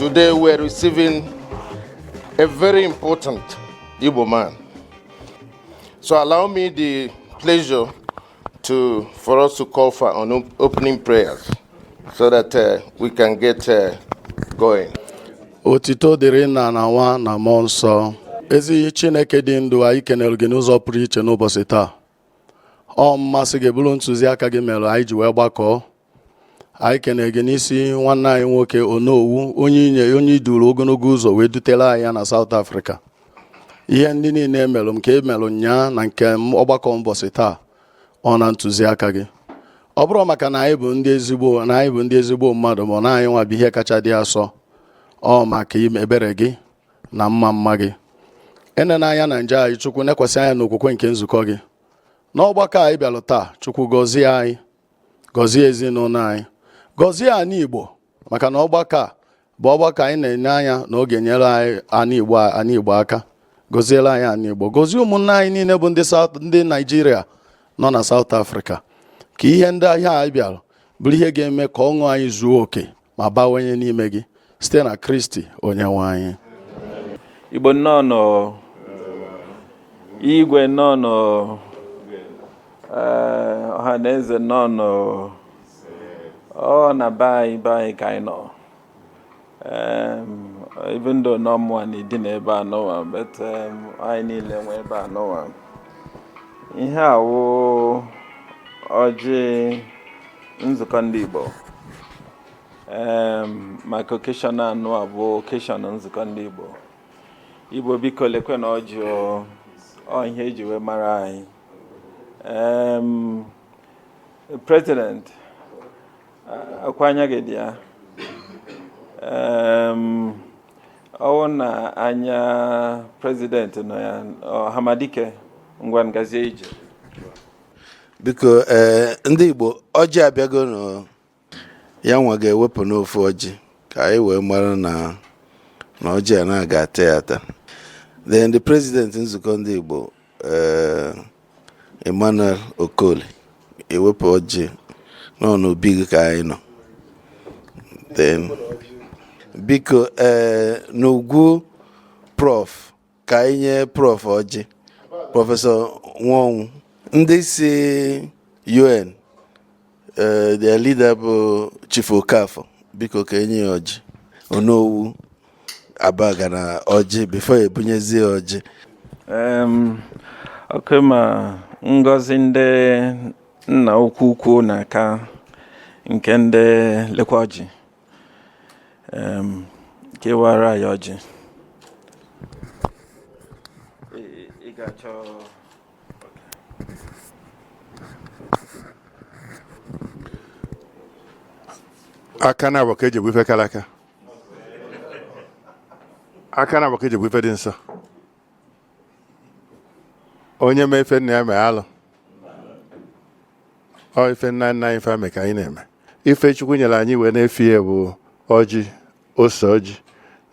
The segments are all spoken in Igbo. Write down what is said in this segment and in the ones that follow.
Today we're receiving a very important Igbo man. So allow me the pleasure to for us to call for an opening prayers so that we can get going. Otito dịrị Nna na Nwa na Mmụọ Nsọ. Ezi Chineke dị ndụ, anyị kenere gị n'ụzọ pụrụ iche n'ụbọchị taa. Ọ mmasị gị bụrụ ntụziaka gị mere anyị ji wee gbakọọ. Anyị kenere gị n'isi nwanne anyị nwoke Onowu, onye inye onye iduru ogologo ụzọ wee dutere anyị ya na South Africa. Ihe ndị niile emelụ, nke emelụ nyaa na nke ọgbakọ ụbọchị taa, ọ na ntụziaka gị. Ọ bụrụ maka na anyị bụ ndị ezigbo, na anyị bụ ndị ezigbo mmadụ, ma ọ na anyị nwa bụ ihe kacha dị asọ, ọ maka ime ebere gị na mma mma gị. Ene anya na nje anyị, Chukwu, nekwasị anya n'okwukwe nke nzukọ gị n'ọgbakọ anyị bịalụ taa. Chukwu, gọzie anyị, gọzie ezinụlọ anyị, gọzie anyị Igbo, maka na ọgbakọ a bụ ọgbakọ anyị na-enye anya na ọ ga-enyere anyị anyị Igbo, anyị Igbo aka. Gọziere anyị anyị Igbo, gọzie ụmụnne anyị niile bụ ndị South, ndị Naijiria nọ na South Africa, ka ihe ndị ahịa anyị bịara bụrụ ihe ga-eme ka ọṅụ anyị zuo oke ma bawanye n'ime gị, site na Kristi onye nwe anyị. Igbo nnọọ nọ, igwe nnọọ nọ, ee, ọha na eze nnọọ nọ. Ọ na be anyị ka anyị nọ. Even though nọ mụa na-edina ebe a nọwa, but anyị niile nwe ebe a nọwa. Ihe a wụ ọjị nzukọ ndị Igbo maka occasion anụ a bụ occasion nzukọ ndị Igbo. Igbo, biko, lekwe na ọjị o. Ọ ihe eji wee mara anyị. President akwa anya gị dị ya. Ọwụ na anya president nọ ya. Ọhamadike, ngwa, ngazie ije. Biko, ee, ndị Igbo, ọjị abịago nụ. Ya nwa ga-ewepụ n'ofu ọjị ka anyị wee mara na ọjị a na-aga ata ya ata. Then the president nzukọ ndị Igbo, ee, Emmanuel Okoli, ewepụ ọjị nọ n'obi gị ka anyị nọ. Then biko, ee, n'ugwu prof, ka anyị nye prof ọjị, Professor Nwanwụ. Ndị si UN, their leader bụ Chief Okafor, biko, ka enye ya ọjị. Onowu abaga na ọjị before ebunyezie ọjị. Ọkụ ma ngọzi ndị nna ukwu ukwu na-aka nke ndị lekwa ọjị. Ka ịwara ya ọjị. Ị ga-achọ. Aka na abụ ka eji egbu ife kara aka, aka na abụ ka eji egbu ife dị nsọ. Onye mee ife nna ya mee alụ, ọ ife nna nna anyị fa mee ka anyị na-eme. Ife Chukwu nyere anyị wee na-efi ya bụ ọjị, ose ọjị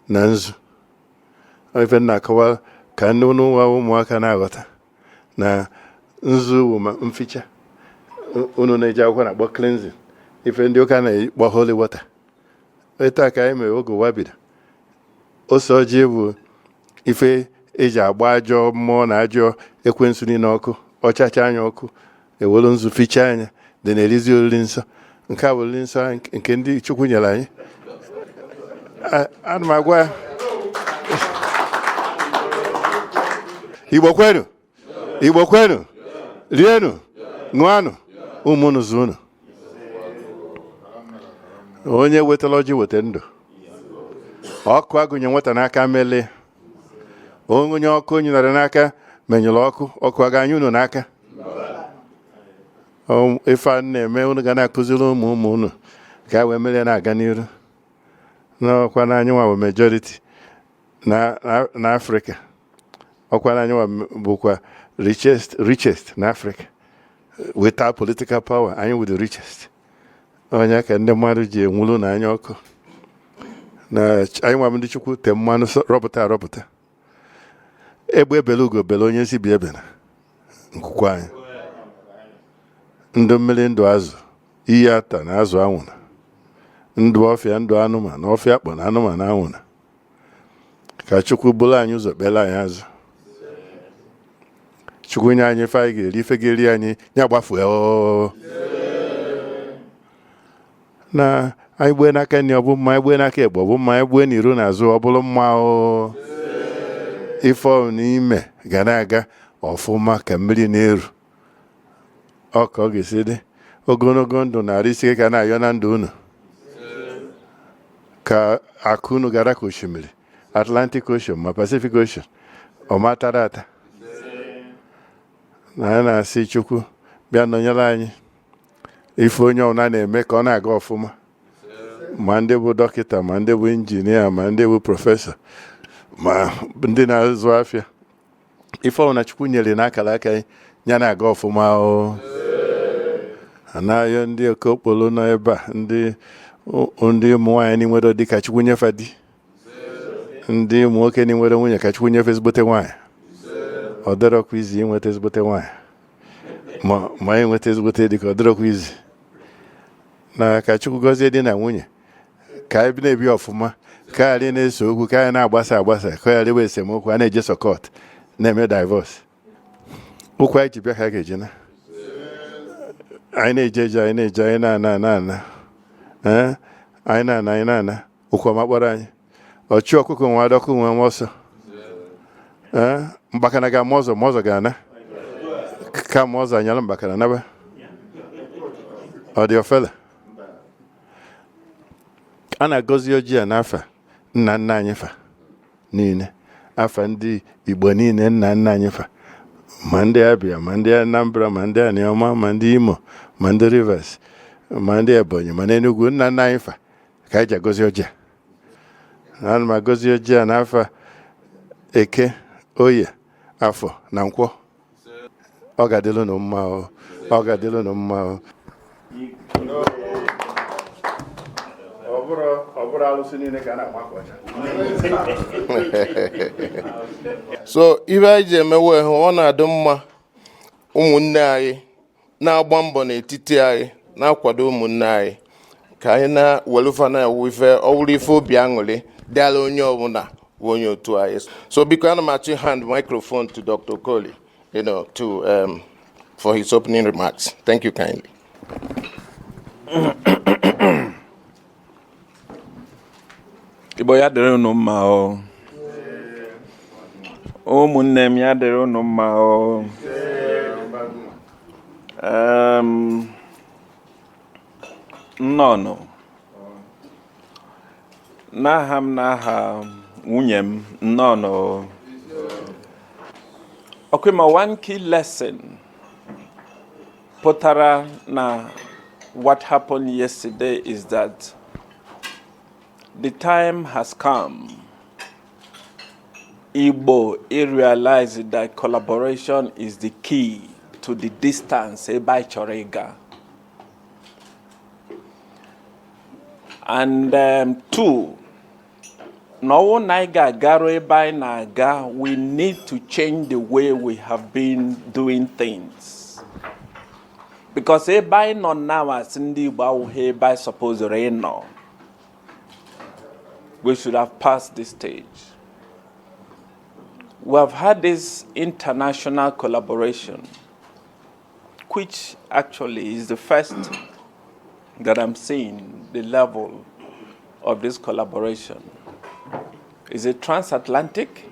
na nzu. Ọ ife nna akọwa ka ndị nwa ụmụaka na-aghọta na nzu bụ ma mficha unu na-eji akwụkwọ na-akpọ cleansing, ife ndị ụka na-akpọ holy water. Etu a ka anyị mere oge ụwa bido. Ose ọjị bụ ife eji agba ajọ mmụọ na ajọ ekwensu niile ọkụ, ọchacha anya ọkụ, ewelu nzu fichaa anya dị na-erizi oriri nsọ. Nke a bụ oriri nsọ nke ndị Chukwu nyere anyị. Ana m agwa ya, Igbo kwenu, Igbo kwenu, rienu, ṅụanụ, ụmụnụ zụ unu. Onye wetara ọjị weta ndụ. Ọkụ agụnye nwata n'aka melie, onye ọkụ nyere n'aka menyụrụ ọkụ, ọkụ aga anya unu n'aka. Ife a na-eme, unu ga na-akụziri ụmụ ụmụ unu ka a wee merie na-aga n'iru n'ọkwa na anyị nwa bụ majority na Afrịka, ọkwa na anyị nwa bụkwa richest na Afrịka. Without political power, anyị wụ the richest. Onye ka ndị mmadụ ji enwulu na anya ọkụ na anyị nwa bụ ndị Chukwu te mmanụ rọpụta arọpụta. Egbe ebele, ugo bele, onye si bi ebena nkwukwe anyị. Ndụ mmiri, ndụ azụ, iyi ata na azụ anwụrụ. Ndụ ọfịa, ndụ anụmanụ, ọfịa kpọ na anụmanụ anwụna. Ka Chukwu bụrụ anyị ụzọ, kpere anyị azụ. Chukwu nye anyị ife anyị ga-eri, ife ga-eri anyị ya gbafue oo. Na anyị gbue n'aka nri, ọ bụ mma. Anyị gbue n'aka ekpe, ọ bụ mma. Anyị gbue n'iru na azụ, ọ bụrụ mma o. Ife ọ n'ime ga na-aga ọfụma ka mmiri na-eru. Ọ ka ọ ga-esi dị. Ogologo ndụ na arụ isi ike ka na-ayọ na ndụ unu, ka akụ unu gara ka osimiri Atlantic Ocean ma Pacific Ocean, ọ matara ata. Na anyị na-asị Chukwu bịa nọnyere anyị. Ife onye ọbụla na-eme ka ọ na-aga ọfụma, ma ndị bụ dọkịta, ma ndị bụ injinia, ma ndị bụ prọfesọ, ma ndị na-azụ afịa, ife ọbụla Chukwu nyere n'akara aka ya na-aga ọfụma o. Anaghị ndị okokporo nọ ebe a, ndị ụmụ nwaanyị nwere di, ka Chukwu nyefe di. Ndị ụmụ nwoke nwere nwunye, ka Chukwu nyefe ezigbote nwaanyị. Ọ dịrọkwa izi inweta ezigbote nwaanyị, ma inweta ezigbote di ka ọ dịrọkwa izi. Na ka Chukwu gọzie di na nwunye, ka anyị na-ebi ọfụma, ka ghara ị na-ese okwu, ka anyị na-agbasa agbasa, ka ghara iwe esemokwu, a na-eje court na-eme divorce. Ụkwụ anyị ji bịa ka a ga-eji na anyị na-eje eje, anyị na-eje, anyị na-ana ana ana. Ee, anyị na-ana, anyị na-ana. Ụkwụ ọma kpọrọ anyị. Ọchụ ọkụkọ nwe adọkụ nwe nwa ọsọ. Ee, mgbakana ga-ama ọzọ, ma ọzọ ga-ana kama ọzọ anyala mgbakana naba. Ọ dị ofele. A na-agọzi ojii a n'afa nna nna anyị fa niile, afa ndị Igbo niile, nna nna anyị fa, ma ndị Abịa, ma ndị Anambra, ma ndị Aniọma, ma ndị Imo, ma ndị Rivers, ma ndị Ebonyi, ma n'Enugu, nna nna anyị fa ka anyị ji agọzi ojii a. Ana m agọzi ojii a n'afa Eke, Oye, Afọ na Nkwọ. Ọ ga-adịlụ unu mma o. Ọ ga-adịlụ unu mma o. Ọ bụrụ alụsị niile ka a na-agba akwa ọcha. So ibe anyị ji emewe hụ, ọ na-adị mma ụmụnne anyị na-agba mbọ n'etiti anyị, na-akwado ụmụnne anyị, ka anyị na-welufa na-ewu ife. Ọ wụrụ ife obi aṅụrị dịala onye ọbụla bụ onye otu anyị. So biko, ana m achọ hand microphone to Dr. Okoli to for his opening remarks. Thank you kindly. Igbo, ya dịrị unu mma o. Ụmụnne m, ya dịrị unu mma o. Nnọọnụ n'aha m, n'aha nwunye m, nnọọnụ. Ọkwa one key lesson pụtara na what happened yesterday is that the time has come Igbo realize that collaboration is the key to the distance ebe anyị chọrọ ịga. And two, na ọwụ na anyị ga-agaru ebe anyị na-aga, we need to change the way we have been doing things. Because ebe anyị nọ now as ndị Igbo awụghị ebe anyị supposed ịnọ. We should have passed this stage. We have had this international collaboration, which actually is the first that I'm seeing the level of this collaboration. Is it transatlantic?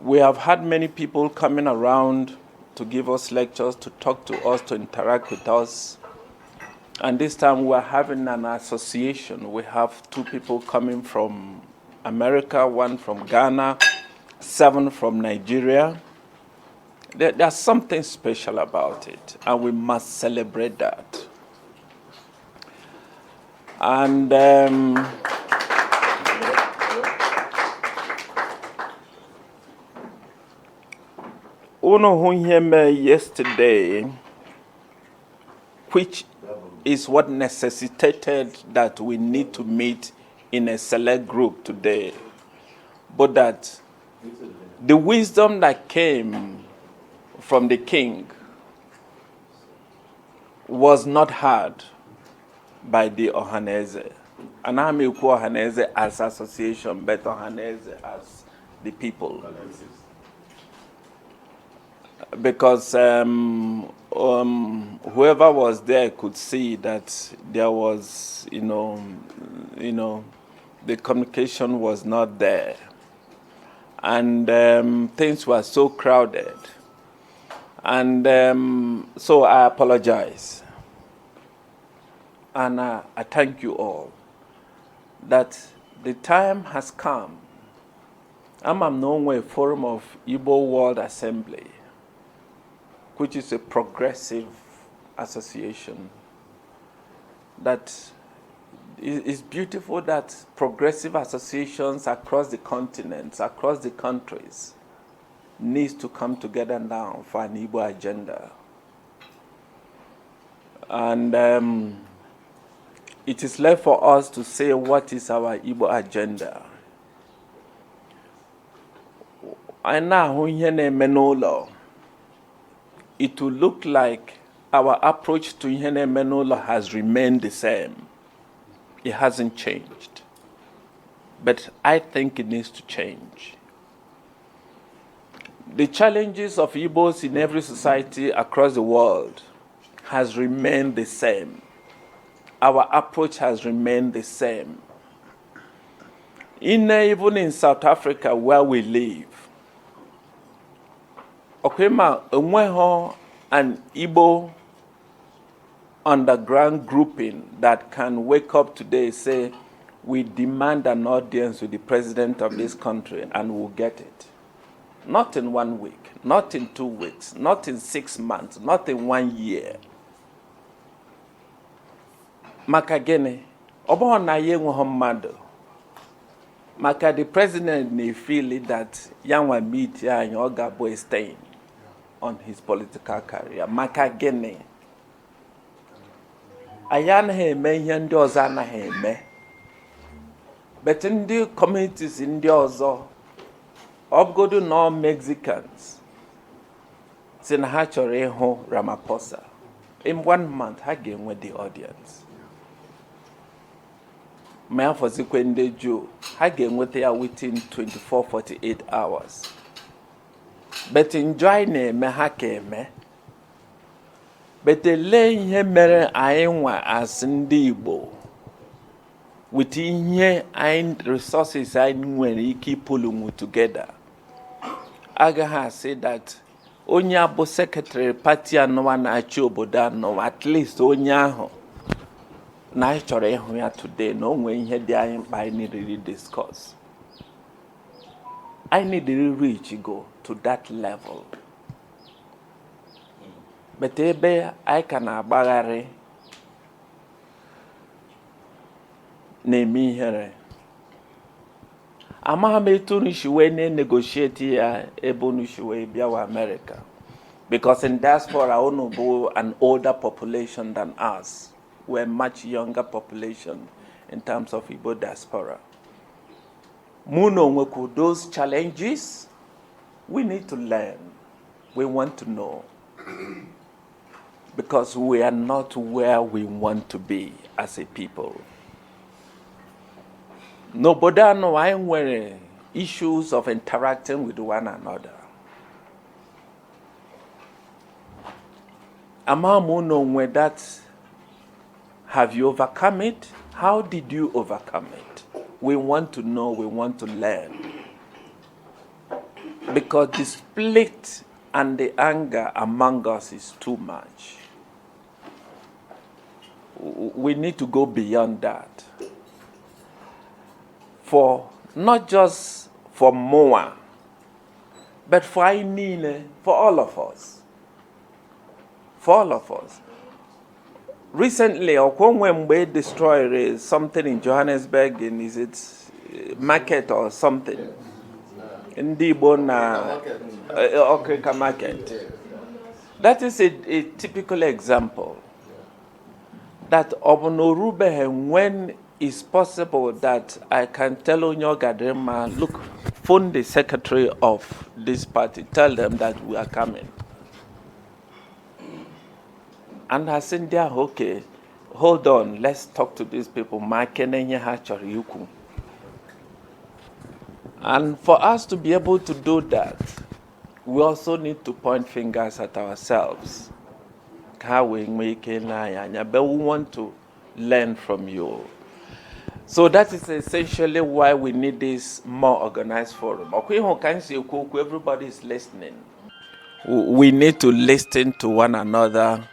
We have had many people coming around to give us lectures, to talk to us, to interact with us. And this time we're having an association. We have two people coming from America, one from Ghana, seven from Nigeria. There's something special about it, and we must celebrate that. And unu hụ ihe mere yesterday, which is what necessitated that we need to meet in a select group today. But that the wisdom that came from the king was not hard. by the Ohaneze. Anaghị m ekwu Ohaneze as association, but Ohaneze as the people. Because whoever was there could see that there was, the communication was not there. And things were so crowded. And so I apologize. And I thank you all that the time has come. Ama m na o nwee forum of Igbo World Assembly, which is a progressive association that it's beautiful that progressive associations across the continents, across the countries, needs to come together now for an Igbo agenda. And it is left for us to say what is our Igbo agenda. Anyị na-ahụ ihe na-eme n'ụlọ. It will look like our approach to ihe na-eme n'ụlọ has remained the same. It hasn't changed. But I think it needs to change. The challenges of Igbos in every society across the world has remained the same. Our approach has remained the same. Even in South Africa, where we live, Okwema enweghị an Igbo underground grouping that can wake up today, say, "We demand an audience with the president of this country," and we'll get it. Not in one week, not in 2 weeks, not in 6 months, not in one year. Maka gịnị? Ọ bụghị na ya enweghị mmadụ. Maka the president na-efeel that ya nwa meet anyị, ọ ga-abụ a stain on his political career. Maka gịnị? Anyị anaghị eme ihe ndị ọzọ anaghị eme. But ndị communities ndị ọzọ, ọ bụgodu na Mexicans si na ha chọrọ ịhụ Ramaphosa, in one month ha ga-enwe the audience. Ma ya fọzikwe ndị Jew, ha ga-enweta ya within 24 48 hours. But njọ anyị na-eme ha ka eme. But elee ihe mere anyị nwa as ndị Igbo, with ihe anyị, resources anyị nwere ike ipulunwu together, agaghị asị that onye abụ secretary party anọwa na-achị obodo anọwa, at least onye ahụ na anyị chọrọ ịhụ ya today, na o nwee ihe dị anyị mkpa anyị need discuss? Anyị need reach go to that level, but ebe anyị ka na-agbagharị na-eme ihere. Amaghị m etu unu si wee na-negotiate ya ebe unu si wee bịawa America, because in diaspora unu bụ an older population than us. We're much younger population in terms of Igbo diaspora. Mụ na onwekwu those challenges. We need to learn. We want to know, because we are not where we want to be as a people. N'obodo anọ anyị nwere issues of interacting with one another. Ama m unu onwe that. Have you overcome it? How did you overcome it? We want to know. We want to learn, because the split and the anger among us is too much. We need to go beyond that, for not just for more, but for anyị niile, for all of us, for all of us. Recently, ọkwa onwe mgbe e destroyed something in Johannesburg, in, is it market or something, ndị Igbo na Okrika market. That is a typical example that ọ bụ na o rubeghị when it's possible that I can tell onye ọ gadịrị mma, "Look, phone the secretary of this party, tell them that we are coming," and ha sị ndị ahụ, "Okay, Hold on, let's talk to these people. Ma kene ihe ha chọrọ ikwu. And for us to be able to do that, we also need to point fingers at ourselves. Ka ha wee nwee ike ile anyị anya, but we want to learn from you. So that is essentially why we need this more organized forum. Ọkwa ịhụ ka m si ekwu okwu, everybody is listening. We need to listen to one another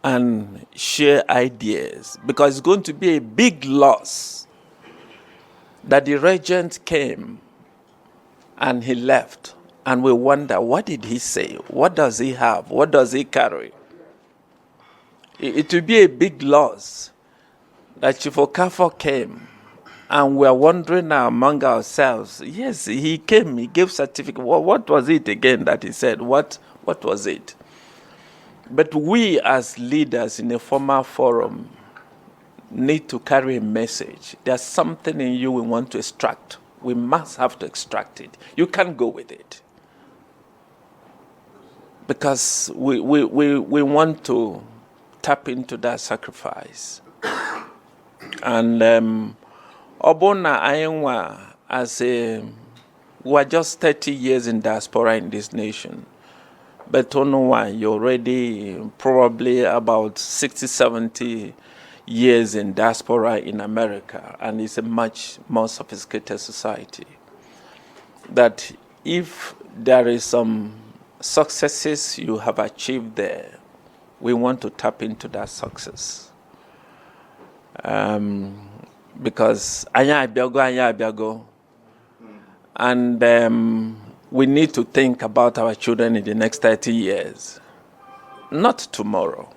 and share ideas because it's going to be a big loss that the regent came and he left, and we wonder, what did he say? What does he have? What does he carry? It will be a big loss that Chief Okafor came and we are wondering now among ourselves. Yes, he came, he gave certificate. What was it again that he said? What was it? But we as leaders in a formal forum need to carry a message. There's something in you we want to extract. We must have to extract it. You can't go with it. Because we want to tap into that sacrifice. And ọ bụrụ na anyị nwa as a, we are just 30 years in diaspora in this nation. But unu nwa, you're already probably about 60, 70 years in diaspora in America, and it's a much more sophisticated society. That if there is some successes you have achieved there, we want to tap into that success. Because anyị abịago, anyị abịago, and we need to think about our children in the next 30 years, not tomorrow.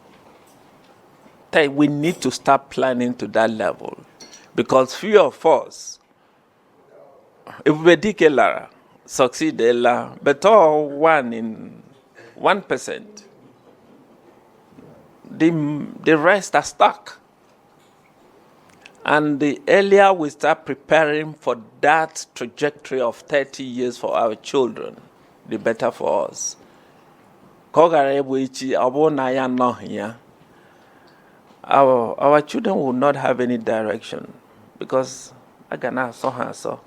We need to start planning to that level because few of us, Ebubedike lara, succeed ela, but all one in 1%. The rest are stuck. And the earlier we start preparing for that trajectory of 30 years for our children, the better for us. Ka ọ ghara ịbụ echi, ọ bụrụ na ya anọghị ya, our children will not have any direction because a ga na-asọ ha asọ.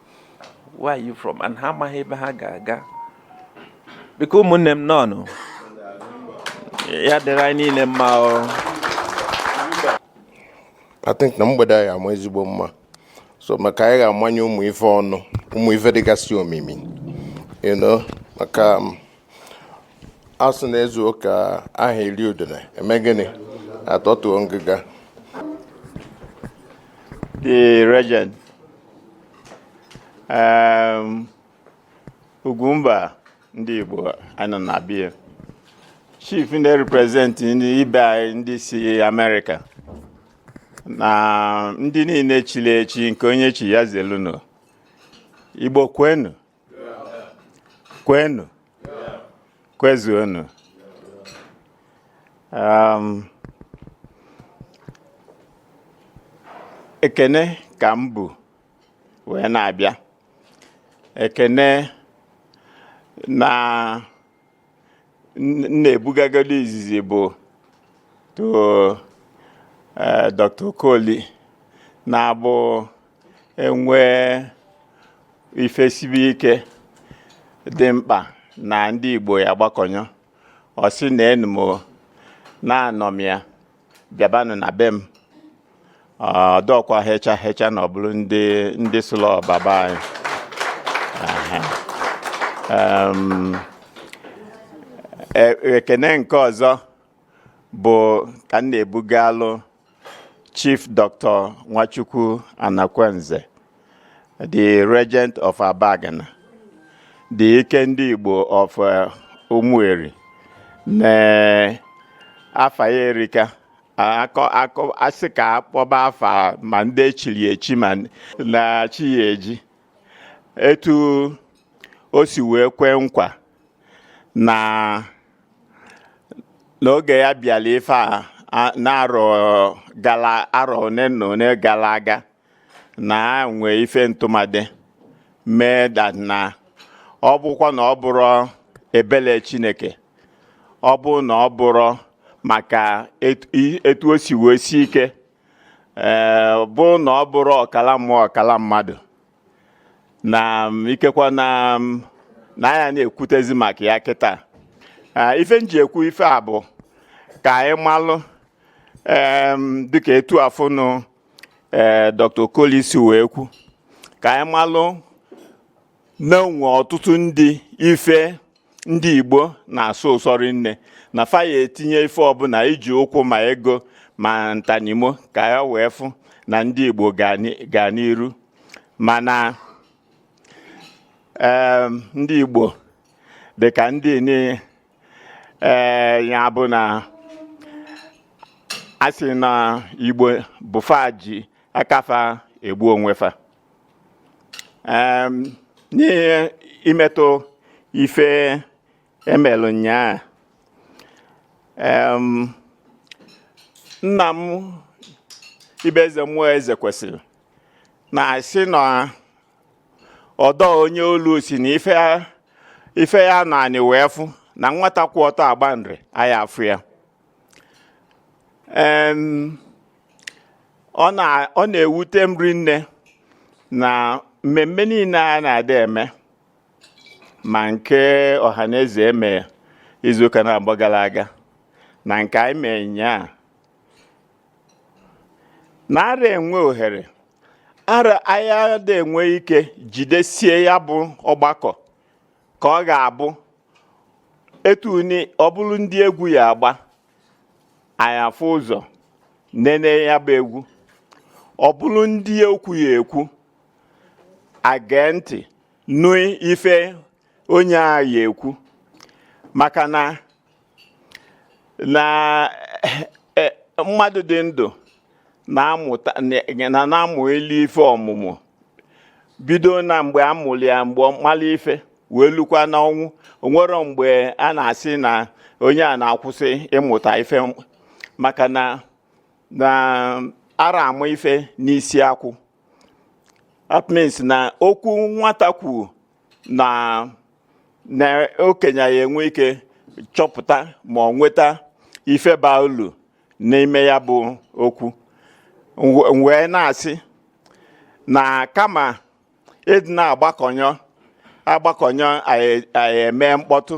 Where are you from? And ha amaghị ebe ha ga-aga. Biko, ụmụnne m nọnụ. Ya dịrị anyị niile mma o. I think na mgbede anyị ama ezigbo mma, so maka anyị ga-amanye ụmụ ife ọnụ, ụmụ ife dịgasị omimi, maka asụ na-ezu ụka aha eri udene eme gịnị atọtuo ngịga. The Regent. Ugwumba ndị Igbo anọ na bia. Chief na-represent ndị ibe anyị ndị si Amerịka na ndị niile chiri echi, nke onye chi ya zelunu. Igbo kwenu, kwenu, kwezuonu. Ekene ka m bụ wee na-abịa ekene na m na-ebugagodo izizi bụ to Dr. Okoli na-abụ enwe ife sibe ike dị mkpa na ndị Igbo ya gbakọnyọ, ọ sị na enu m na-anọ m ya bịabanụ na be m ọdọkwa hecha hecha na ọ bụrụ ndị sụlọ baba anyị. Aha. Ekene nke ọzọ bụ ka m na-ebugalụ Chief Dr. Nwachukwu Anakwenze, the Regent of Abagana, the Ike ndị Igbo of Umueri, na afa ya erika akọ akọ asị ka akpọba afa ma ndị echiri echi ma na chi ya eji etu o si wee kwee nkwa na n'oge ya bịara ife a na-arọ gara arọ one na one gara aga na nwee ife ntụmadị mee that na ọ bụkwa na ọ bụrụ ebele Chineke, ọ bụ na ọ bụrụ maka etu o si wee si ike. Ee, bụ na ọ bụrụ ọkala mmụọ, ọkala mmadụ na ikekwa na anya na-ekwutezi maka ya kịta. Ife m ji ekwu ife a bụ ka anyị malụ, dịka etu afụnụ ee Dr. Okoli si wee kwu, ka anyị malụ na onwe ọtụtụ ndị ife ndị Igbo na-asụ ụsọ rinne na fa ya etinye ife ọbụla iji ụkwụ ma ego ma ntanimo ka ya wee fụ na ndị Igbo gaa n'iru. Mana ndị Igbo dịka ndị ni ee ya bụ na a sị na Igbo bụ fa ji aka fa egbu onwe fa. N'ihe imetụ ife emelụ nyaa, nna m Ibeze Mmụọ Eze kwesịrị na-asị na ọdọ onye olu si na ife ya naanị wee fụ na nwata kwụ ọtọ agba nre aya afụ ya. Ọ na-ewute m rinne na mmemme niile a na-ada eme, ma nke ọhaneze eme izuụka na-abụọ gara aga na nke anyị mee nyaa, na-ara enwe ohere ara anyị ada enwe ike jidesie ya bụ ọgbakọ ka ọ ga-abụ etu ọ bụrụ ndị egwu ya agba, anyị afụ ụzọ nene ya bụ egwu. Ọ bụrụ ndị okwu ya ekwu, age ntị nụ ife onye a ya ekwu, maka na mmadụ dị ndụ na-amụta na na-amụ elu ife ọmụmụ bido na mgbe a mụrụ ya, mgbe ọ mara ife wee lukwa n'ọnwụ. Onwero mgbe a na-asị na onye a na-akwụsị ịmụta ife, maka na ara amụ ife n'isi akwụ. That means na okwu nwata kwuru na okenye ya enwe ike chọpụta ma ọ nweta ife ba ulu n'ime ya bụ okwu. M wee na-asị na kama ịdị na-agbakọnyọ agbakọnyọ, anyị eme mkpọtụ,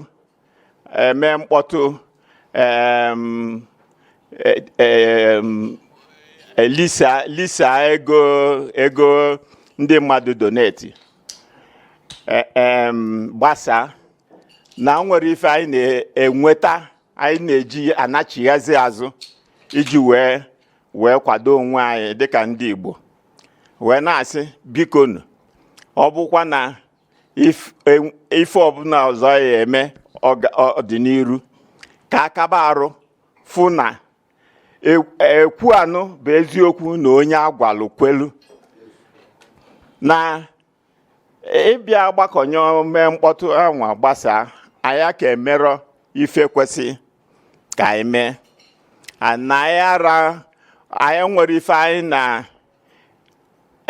elisa lisa ego ndị mmadụ donate, gbasaa na nwere ife anyị na-enweta, anyị na-eji anachighazi azụ iji wee kwado onwe anyị dịka ndị Igbo. Wee na-asị, bikonu, ọ bụkwa na ife ọbụla ọzọ ya eme ọdịnihu, ka akaba arụ fụ na ekwu anụ bụ eziokwu na onye agwalụ kwelu na ịbịa gbakọnye mee mkpọtụ anwa gbasaa, anyị ka emerọ ife kwesị ka anyị mee na anyị ara anyị nwere ife anyị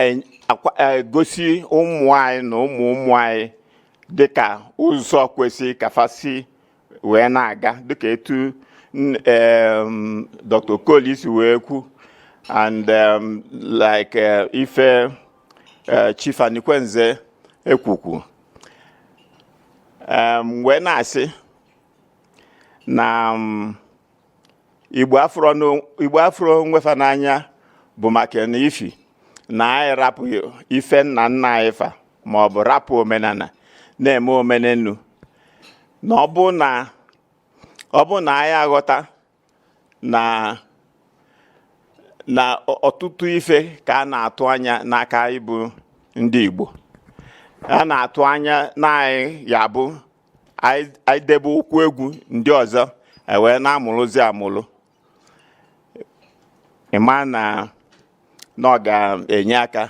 na-egosi ụmụ anyị na ụmụ ụmụ anyị dịka ụzọ kwesị ka fa si wee na-aga, dịka etu Dr. Okoli si wee kwu and like ife Chief Anikwenze ekwukwu. Wee na-asị na Igbo afro nwefa n'anya bụ maka na ifi na anyị rapụ ife nna nna anyị fa, ma ọ bụ rapụ omenala na-eme omenenu, na ọ bụ na anyị aghọta na ọtụtụ ife ka a na-atụ anya n'aka anyị bụ ndị Igbo. A na-atụ anya na anyị ya bụ anyị debe ụkwụ egwu ndị ọzọ ewee na-amụrụzi amụrụ, ịma na ọ ga-enye aka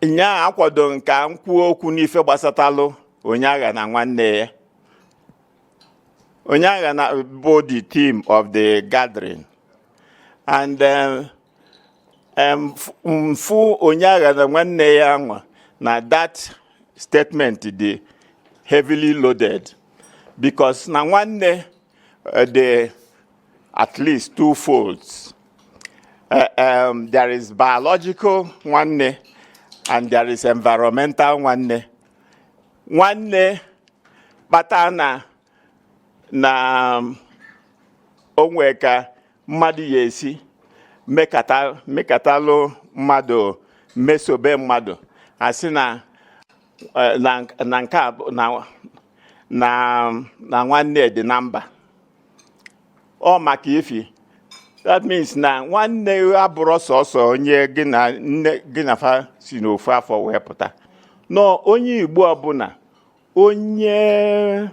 nya akwado nka nkwuo okwu n'ife gbasatalụ onye agha na nwanne ya. Onye agha na bụ the theme of the gathering and mfu onye agha na nwanne ya nwa na that statement dị heavily loaded, because na nwanne dị at least two folds. There is biological nwanne and there is environmental nwanne. Nwanne kpata na o nwee ka mmadụ ya esi mekata mekatalụ mmadụ, mesobe mmadụ, asị na nke a bụ na nwanne dị na mba. Ọ maka ifi, that means na nwanne abụrụ sọsọ onye gị na nne gị na fa si n'ofu afọ wee pụta. Nọ onye Igbo ọbụla, onye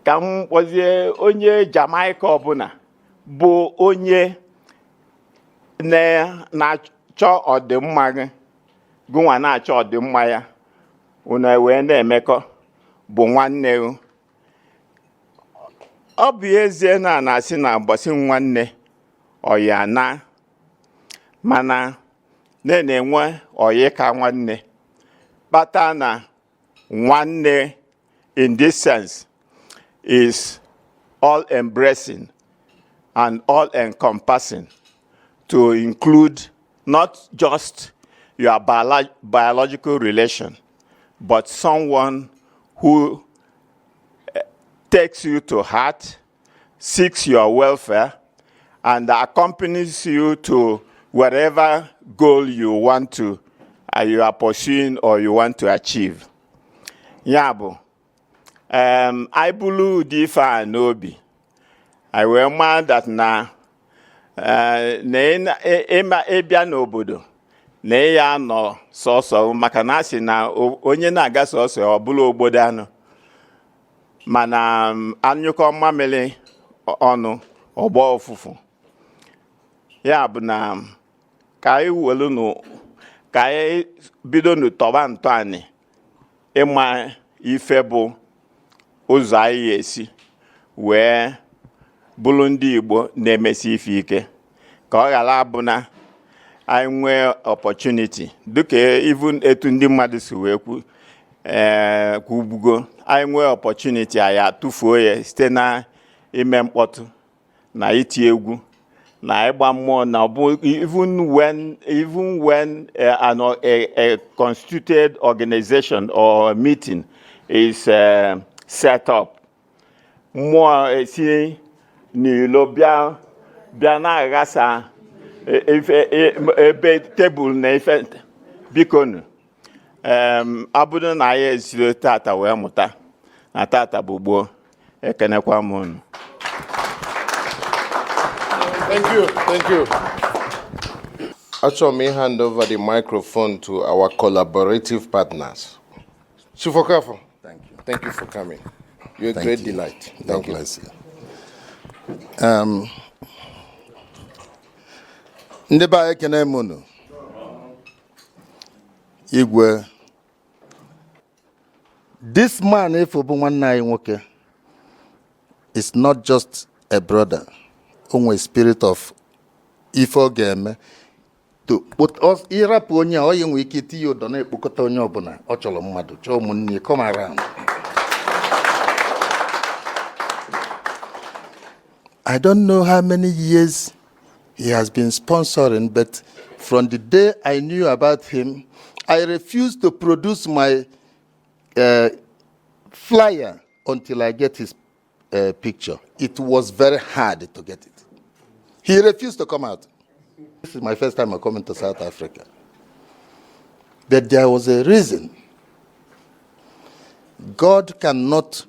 ka m kpọzie, onye Jamaica ọbụla bụ onye na-achọ ọdịmma gị, gụnwa na-achọ ọdịmma ya, unu wee na-emekọ, bụ nwanne gị. Ọ bụ ezie na a na-asị na ụbọchị nwanne ọya na mana na-enwe ọyị ka nwanne, kpata na nwanne in this sense is all embracing and all encompassing to include not just your biological relation, but someone who takes you to heart, seeks your welfare, and accompanies you to whatever goal you want to, you are pursuing or you want to achieve. Ya bụ, anyị bulu ụdị ife a n'obi, anyị wee maa that na ịbịa n'obodo na ịya nọ sọsọ, maka na a sị na onye na-aga sọsọ ọ bụla ogbodo anụ, mana anyụkọ mmamịrị ọnụ, ọgbọ ụfụfụ. Ya bụ na ka anyị welu, ka anyị bido n'tọba ntọanị ịma ife bụ ụzọ anyị ga-esi wee bụrụ ndị Igbo na-emesi ife ike, ka ọ ghara abụ na anyị nwee opportunity, dịka even etu ndị mmadụ si wee kwu, ee, kwubugo, anyị nwee opportunity, anyị atụfuo ya site na ime mkpọtụ na iti egwu na ịgba mmụọ, na ọ bụ even when a constituted organization or meeting is set up, mmụọ esi n'ilo bịa bịa na-aghasa ife ebe tebụl na ife. Bikonu, ọ bụrụ na anyị esiri tata wee mụta na tata bụ gboo, ekenekwa m unu. Thank you, thank you. Actually, may hand over the microphone to our collaborative partners. Chief Okafor. Thank you. Thank you for coming. You're a Thank great you. Delight. God Thank you. Bless you. Ndị be anyị, ekene m unu. Igwe, this man efo bụ nwanne anyị nwoke is not just a brother. O nwere spirit of ife ọ ga-eme to ịrapụ onye a, ọ ya nwere ike itinye ụdọ na-ekpokọta onye ọbụla ọ chọrọ, mmadụ chọọ ụmụnne ya, come around. I don't know how many years he has been sponsoring, but from the day I knew about him, I refused to produce my flyer until I get his picture. It was very hard to get it. He refused to come out. This is my first time of coming to South Africa. But there was a reason. God cannot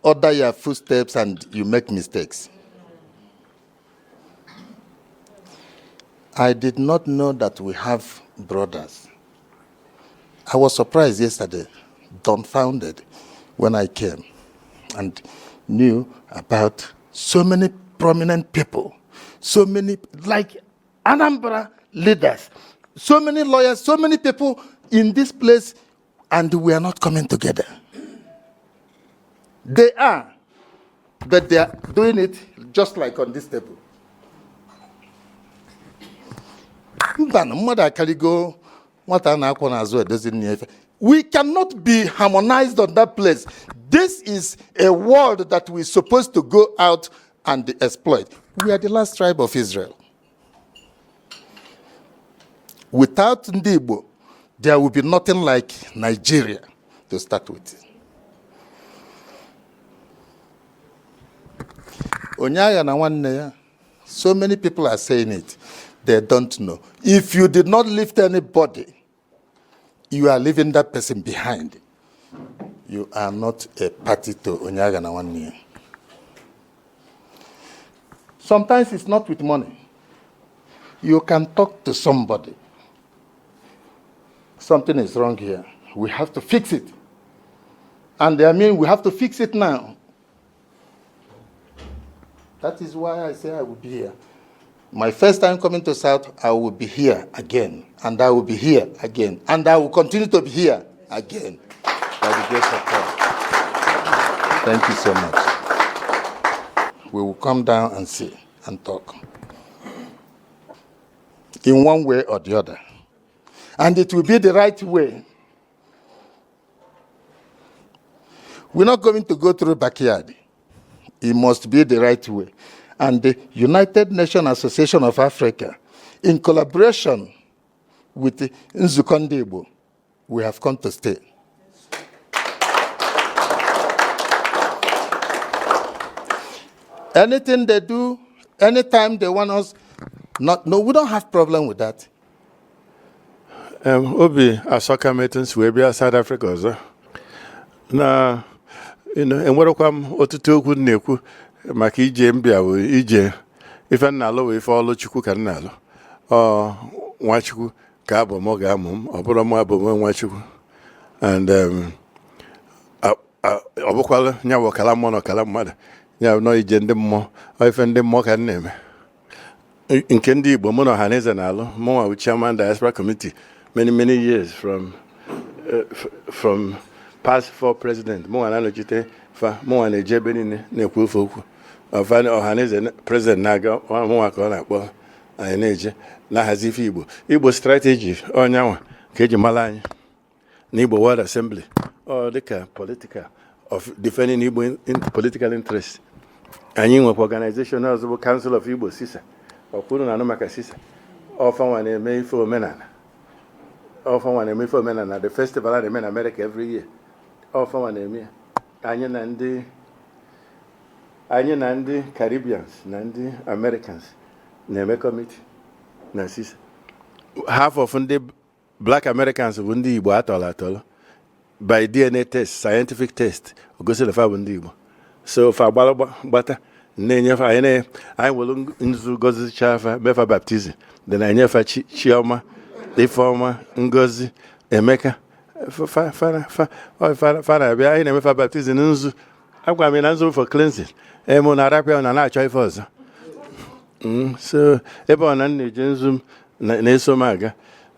order your footsteps and you make mistakes. I did not know that we have brothers. I was surprised yesterday, dumbfounded, when I came and knew about so many prominent people, so many, like Anambra leaders, so many lawyers, so many people in this place, and we are not coming together. They are, but they are doing it just like on this table. Mba na mmadụ akarigo nwata a na-akwọ n'azụ edozi nne ya ife. We cannot be harmonized on that place. This is a world that we're supposed to go out and exploit. We are the last tribe of Israel. Without Ndi Igbo, there will be nothing like Nigeria to start with. Onye aghana nwanne ya. So many people are saying it. They don't know. If you did not lift anybody, you are leaving that person behind. You are not a party to onye aghana nwanne ya. Sometimes it's not with money. You can talk to somebody. Something is wrong here. We have to fix it. And I mean, we have to fix it now. That is why I say I will be here. My first time coming to South, I will be here again. And I will be here again. And I will continue to be here again. By the grace of God. Thank you so much. We will come down and see and talk. In one way or the other. And it will be the right way. We're not going to go through backyard. It must be the right way. And the United Nations Association of Africa, in collaboration with the Nzukọ Ndị Igbo, we have come to stay. Anything they do, anytime they want us, not, no, we don't have problem with that. Obi asọka m etu m si wee bịa South Africa ọzọ na enwerekwa m ọtụtụ okwu m na-ekwu maka ije mbịa bụ ije ife m na-alụ bụ ife ọlụ Chukwu ka m na-alụ. Ọ Nwachukwu ka abụ m ga-amụ m, ọ bụrụ m abụ m Nwachukwu. And ọ bụkwala ya bụ ọkala mmụọ na ọkala mmadụ ya bụ nọ ije ndị mmụọ, ọ ife ndị mmụọ ka m na-eme. Nke ndị Igbo, mụ na Ọhaneze na-alụ. Mụnwa bụ chairman diaspora committee many, many years, from past four president. Mụnwa na-anọchite fa, mụnwa na-eje ebe niile na-ekwu ofe okwu Ọhaneze. President na-aga, mụnwa ka ọ na-akpọ. Anyị na-eje na-ahazi ife Igbo, Igbo strategy, ọnyanwa ka eji mara anyị na Igbo World Assembly, ọ dịka political of defending Igbo in political interest. Anyị nwekwa organization ọzọ bụ Council of Igbo, CISA. Ọkwuru na anụ maka CISA, ọfanwa na-eme ife omenala, ọfanwa na-eme ife omenala, the festival a na-eme na America every year, ọfanwa na-eme ya. Anyị na ndị Caribbeans na ndị Americans na-eme committee na CISA. Half of ndị Black Americans bụ ndị Igbo atọrọ atọrọ by DNA test, scientific test gosi na fa bụ ndị Igbo. So fa gbara gbata na-enyefe anyị anyị were nzu gọzicha afa, mefa baptism, then anyị nyefa Chioma, Ifeọma, Ngozi, Emeka. Fa na-abịa, anyị na-emefa baptism nzu. Agwa m na nzu for cleansing emu na arapịa na na-achọ ife ọzọ. So ebe ọ na m na-eje, nzu m na-eso m aga.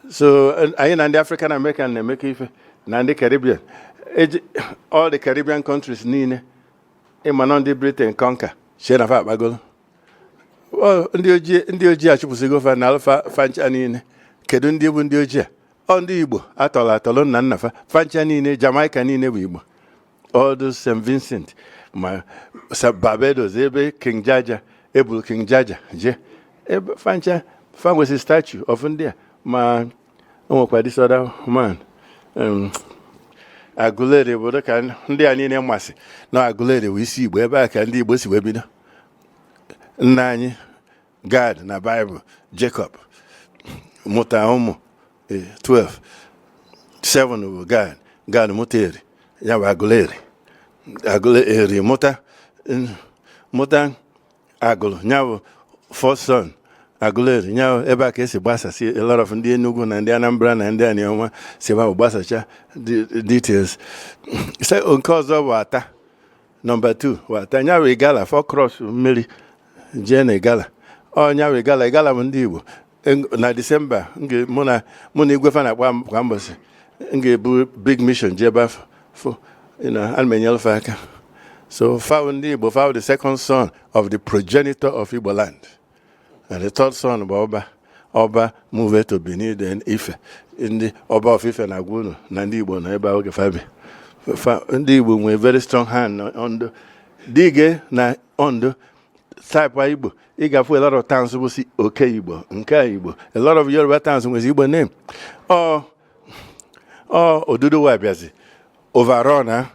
So anyị na ndị African American na-emekọ ife na ndị Caribbean. All the Caribbean countries niile, ịma nọ ndị Britain conquer chie na fa akpagolo. Ndị ojii achụpụsịgo fa na alfa fancha niile. Kedu ndị bụ ndị ojii a? Ọ ndị Igbo atọrọ atọrọ nna nna fa fancha niile. Jamaica niile bụ Igbo. All those St. Vincent ma Barbados, ebe King Jaja eburu King Jaja jee, ebe fancha fa nwesị statue of ndị a. Ma o nwekwa this other man, Aguleri bụ dịka ndị a niile masị na Aguleri bụ isi Igbo. Ebe a ka ndị Igbo si wee bido. Nna anyị Gad na Baịbụl, Jacob mụta ụmụ 12, 7 bụ Gad. Gad mụta Eri, ya bụ Aguleri. Aguleri mụta Agụlụ, ya bụ first son Aguleri. Ya bụ ebe a ka esi gbasasị a lot of ndị Enugu na ndị Anambra na ndị Anioma si ebe ahụ gbasacha details. So nke ọzọ bụ Ata, number 2 bụ Ata, ya bụ Igala four cross mmiri jee na Igala. Ọ nya bụ Igala. Igala bụ ndị Igbo. Na Disemba mụ na igwe fa na-akpa kwa mbọsị, m ga-ebu big mission jee ebe afọ fụ ana m enyere fa aka. So fa bụ ndị Igbo, fa bụ the second son of the progenitor of Igbo land, and the third son bụ Ọba. Ọba move to Benin, then Ife. Ndị Ọba of Ife na-agwa unu na ndị Igbo nọ ebe a oge fa bi. Ndị Igbo nwere very strong hand na Ondo, Dige na Ondo. Type Igbo, ị ga-afụ a lot of towns bụ si oke Igbo, nke a Igbo. A lot of Yoruba towns nwezi Igbo name. Ọ Oduduwa bịazi overall na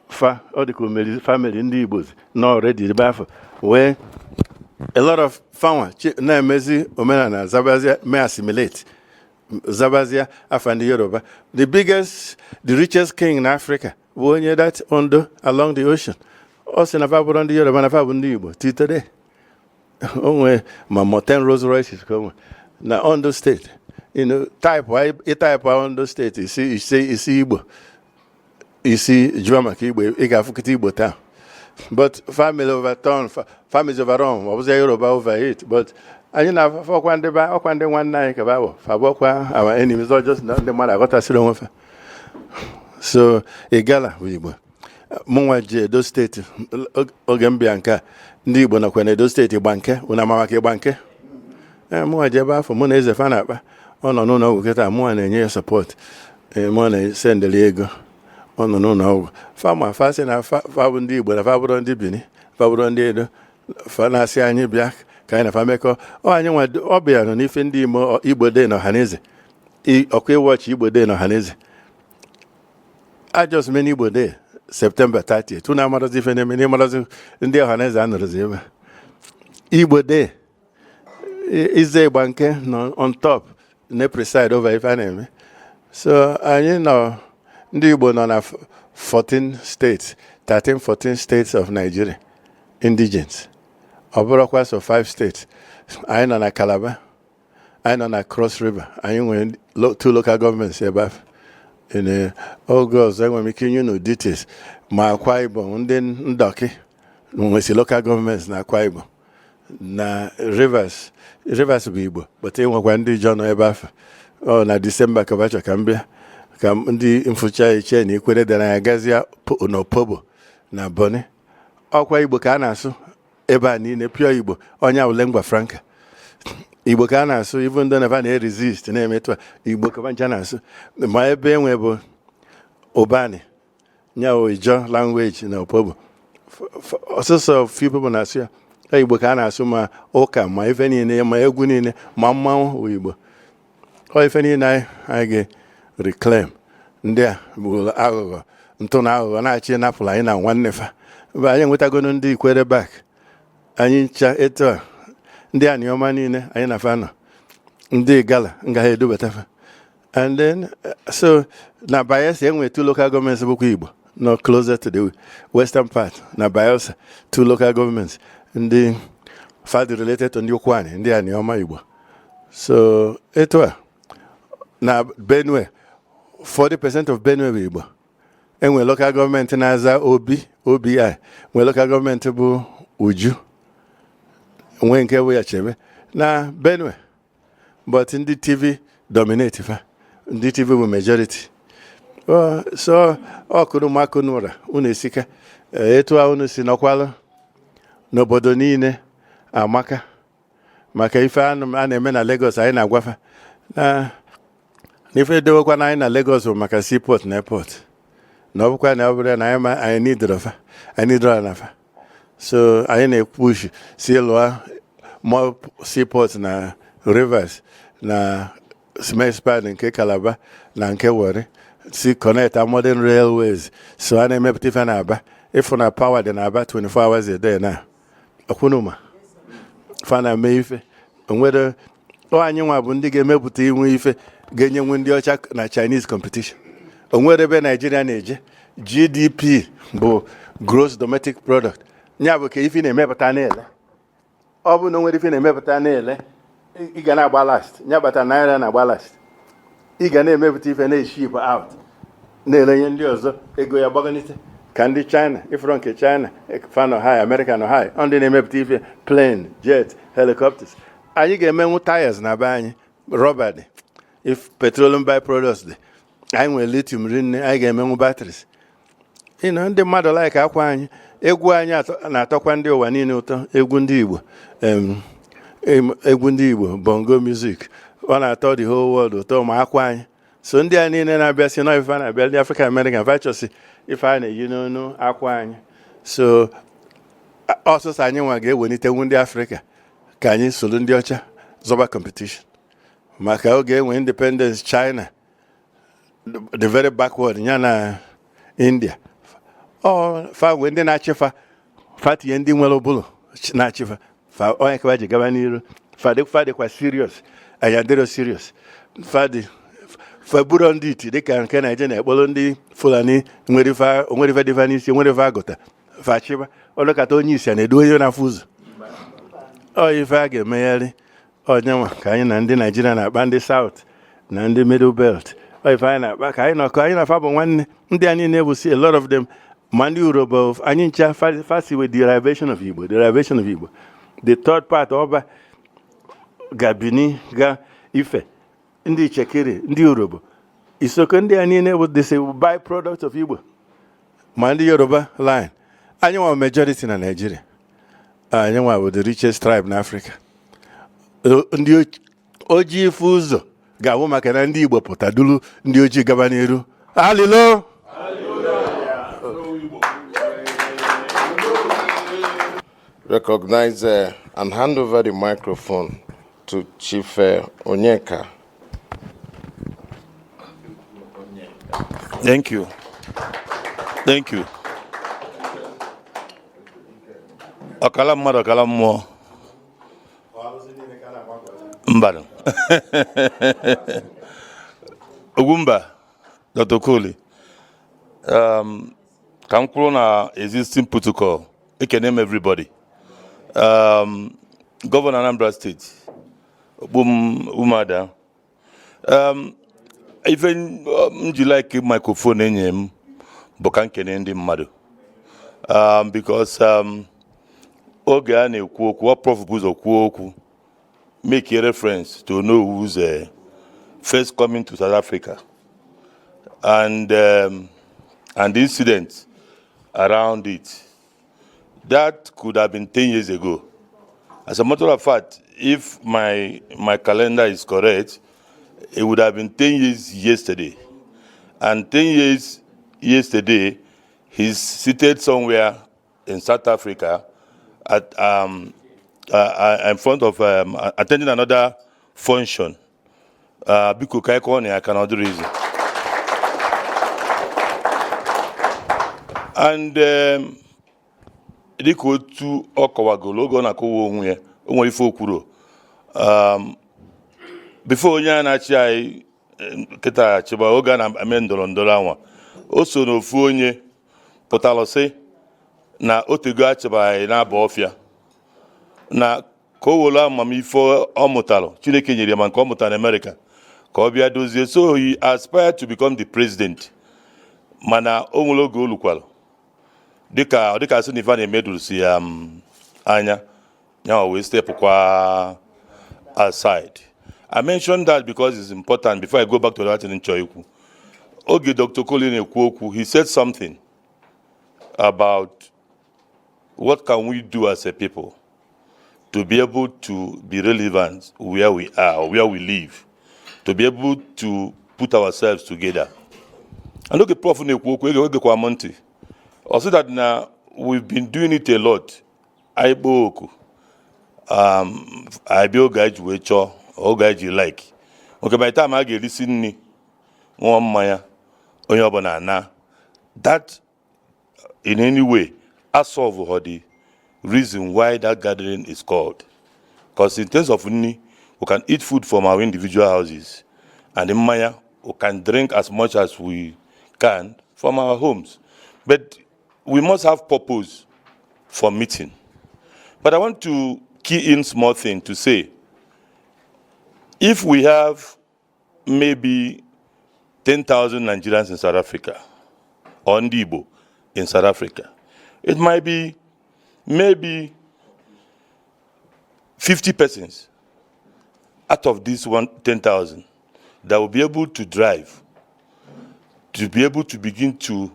fa, ọ dịka omeri family ndị Igbo nọ already ebe afọ wee a lot of fanwa na-emezi omenala, zabazia mee assimilate, zabazia afa ndị Yoruba. The biggest, the richest king in Africa bụ onye that Ondo along the ocean. Ọ sị na fa bụrụ ndị Yoruba, na fa bụ ndị Igbo till today. O nwee ma 10 Rolls Royces ka o nwee na Ondo State. Type ị type Ondo State, isi isi isi Igbo, isi jụọ maka Igbo, ị ga-afụkịta Igbo taa. But family overturn, families overrun, ọ bụzi Yoruba over it. But anyị na-afọkwa ndị ba ọkwa ndị nwanne anyị ka ba bụ fa bụkwa our enemies, not just na ndị mmadụ aghọtasịrị onwe fa. So Igala bụ Igbo. Mụnwa ji Edo State oge m bịa nke a, ndị Igbo nọkwa na Edo State. Igbanke, unu ama maka Igbanke? Ee, mụnwa ji ebe afọ mụ na eze fa na-akpa. Ọ nọ n'ụlọ ọgwụ kịta, mụnwa na-enye ya support. Ee, mụnwa na-esendịrị ego. Ọ nọ n'ụlọ ọgwụ. Fa ma fa sị na fa fa bụ ndị Igbo, na fa bụrụ ndị Bini, fa bụrụ ndị Edo. Fa na-asị anyị bịa ka anyị na fa mekọ. Ọ anyị nwa ọ bịara nọ n'ife ndị Imo Igbo Day na Ọhaneze. Ọkwa ịwọchị Igbo Day na Ọhaneze, ajọs many Igbo Day September 30th, unu amarazi ife na-eme n'ịmarazi ndị Ọhaneze anọrọzi ebe a. Igbo Day, Ize Igbanke nọ on top na preside over ife a na-eme. So anyị nọ, ndị Igbo nọ na 14 states, 13, 14 states of Nigeria, indigens. Ọ bụrụkwa so 5 states. Anyị nọ na Calabar, anyị nọ na Cross River, anyị nwere two local governments ebe ahụ. In oge ọzọ enwere m ike inye unu details ma Akwa Ibom, ndị Ndọkị nwesi local governments na Akwa Ibom na Rivers. Rivers bụ Igbo, but enwekwa ndị Ijọ nọ ebe ahụ. Ọ na Disemba ka bachọ ka m bịa ka ndị mfụcha iche na Ikwere dara ya gazie n'Opobo na Bonny. Ọkwa Igbo ka a na-asụ ebe a niile, pure Igbo. Onye awụ lingua franca, Igbo ka a na-asụ. Even though na na-resist na-emetụ a, Igbo ka ncha na-asụ. Ma ebe enwe bụ Ụbani nya Ijo language na Opobo, ọsụsọ few people na-asụ ya. Igbo ka a na-asụ, ma ụka, ma ife niile, ma egwu niile, ma mmanwụ bụ Igbo. Ọ ife niile anyị ga-reclaim. Ndị a bụ aghụghọ, ntụ na aghụghọ na-achị napụrụ anyị na nwanne fa. Mgbe anyị enwetagonu ndị Ikwere back, anyị ncha etu a, ndị Aniọma niile anyị na fa nọ, ndị Igala nga ha edubata fa. And then so na Bayelsa enwere two local governments bụkwa Igbo nọ closer to the western part. Na Bayelsa, two local governments ndị fadị related to ndị Ukwuani, ndị Aniọma Igbo. So etu a na Benue, 40% of Benue bụ Igbo. Enwere local government na-aza Obi, Obi, nwere local government bụ Uju, nwee nke bụ ya Chebe na Benue. But ndị Tiv dominate fa, ndị Tiv bụ majority. So ọ kụrụ makụ n'ụra unu esika. Etu a unu si nọkwalụ n'obodo niile amaka maka ife a na-eme na Lagos. Anyị na-agwafa na n'ife edewekwa na anyị na Lagos bụ maka seaport na airport, na ọ bụkwa na ọ bụrụ na anyị ma anyị nidoro fa, anyị nidoro na fa. So anyị na-epush si lụọ more seaport na Rivers, na cement pad nke Calabar na nke Warri, si connect modern railways. So a na-emepụta ife na Aba, ịfụ na power dị na Aba 24 hours a day na ọkwụnụma fa na-eme ife onwere. Ọ anyị nwa bụ ndị ga-emepụta inwe ife ga-enyenwu ndị ọcha na Chinese competition. Onwere ebe Naijiria na-eje, GDP bụ gross domestic product, ya bụ ka ife na-emepụta na-ele. Ọ bụ na o nwere ife na-emepụta na-ele, ị ga na-agba last. Ya bata naira na-agba last. Ị ga na-emepụta ife na-eship out, na-elenye ndị ọzọ, ego ya gbagonite ka ndị China. Ifụrụ nke China fa nọ high, America nọ high. Ọ ndị na-emepụta ife, plane, jet, helicopters. Anyị ga-emenwu tires na be anyị, rọba dị, if petroleum byproducts dị, anyị nwere lithium rinne, anyị ga-emenwu batteries. Ịnọ ndị mmadụ like akwa anyị, egwu anyị na-atọkwa ndị ụwa niile ụtọ. Egwu ndị Igbo, egwu ndị Igbo, bongo music, ọ na-atọ the whole world ụtọ, ma akwa anyị. So ndị a niile na-abịa si na ife a na-abịa, ndị African American vachọsi ife a na-eyi n'onu akwa anyị. So Ọsọsọ anyị nwa ga-ewelitenwu ndị Afrịka ka anyị soro ndị ọcha zọba competition, maka oge enwe independence, China the very backward ya na India, ọ fa nwee ndị na-achịfa, fa tinye ndị nwere ụbụrụ na-achịfa fa, onye ka ji gaba n'iru. Fa dịkwa serious, anyị adịrọ serious. Fa dị fa buru ndị iti dịka nke Naịjirịa na-ekpọrọ ndị Fulani nwere ife, onwere ife dịfa n'isi, nwere ife agụta fa chịba ọlụkata. Onye isi a na-edu onye na-afụ ụzọ. Ọ ife a ga-emegharị onyenwa ka anyị na ndị Naijiria na-akpa, ndị South na ndị Middle Belt. Ọ ife anyị na-akpa ka anyị nọkọ, anyị na-afa bụ nwanne. Ndị a niile bụ si, a lot of them, ma ndị Urobo, anyị ncha fasi with derivation of Igbo, derivation of Igbo, the third part ọba ga Benin, ga Ife, ndị Ichekiri, ndị Urobo, Isoko, ndị a niile bụ the byproduct of Igbo, ma ndị Yoruba line. Anyị nwa majority na Nigeria, anyị nwa bụ the richest tribe na Africa. Ndị ojii ife ụzọ ga-abụ maka na ndị Igbo pụta duru ndị ojii gaba n'iru. Alilo. Recognize and hand over the microphone to Chief Onyeka. Thank you. Thank you. Ọkala mmadụ, ọkala mmụọ. Mbanụ. Ugwumba, Dr. Okoli, ka m kwuru na existing protocol, ekene m everybody. Governor Anambra State, Okpum Umada. Ife m ji like microphone enye m bụ ka m kene ndị mmadụ, because oge a na-ekwu okwu, ọ Prof bụ ụzọ kwuo okwu, make a reference to know who's first coming to South Africa and the incident around it. That could have been 10 years ago. As a matter of fact, if my calendar is correct, it would have been 10 years yesterday. And 10 years yesterday, he's seated somewhere in South Africa at, in front of attending another function. Biko ka anyị kụọ na ya aka na ọ dịrị easy. And dịka otu ọ kọwagoro oge ọ na-akọwa onwe ya, o nwere ife o kwuru before onye a na-achị anyị kịta achịba, oge a na-eme ndọrọ ndọrọ anwa, o so n'ofu onye pụtara sị na otego achịba anyị na-aba ọfịa, na ka o were amamife ọ mụtara Chineke nyere ya, ma nke ọ mụtara na Amerịka, ka ọ bịa dozie. So he aspired to become the president, mana o nwere oge o lukwara dịka ọ dịka sị na ife a na-emedurusi ya anya ya, wee stepụkwa aside. I mentioned that because it's important before I go back to that thing nchọ ikwu. Oge Dr. Okoli na-ekwu okwu, he said something about what can we do as a people to be able to be relevant where we are or where we live, to be able to put ourselves together. And oge Prof na-ekwu okwu, egekwa m ntị. Ọ sị that na we've been doing it a lot. Anyị kpọọ oku, anyị bịa oge anyị ji wee chọọ, oge anyị ji like. Okay, by the time a ga-erisi nri, ṅụọ mmanya, onye ọbụla na that in any way a solve the reason why that gathering is called. Because in terms of nri, we can eat food from our individual houses, and the mmanya, we can drink as much as we can from our homes. But we must have purpose for meeting. But I want to key in small thing to say, if we have maybe 10,000 Nigerians in South Africa, or Ndị Igbo in South Africa, it might be maybe 50 persons out of this one 10,000 that will be able to drive, to be able to begin to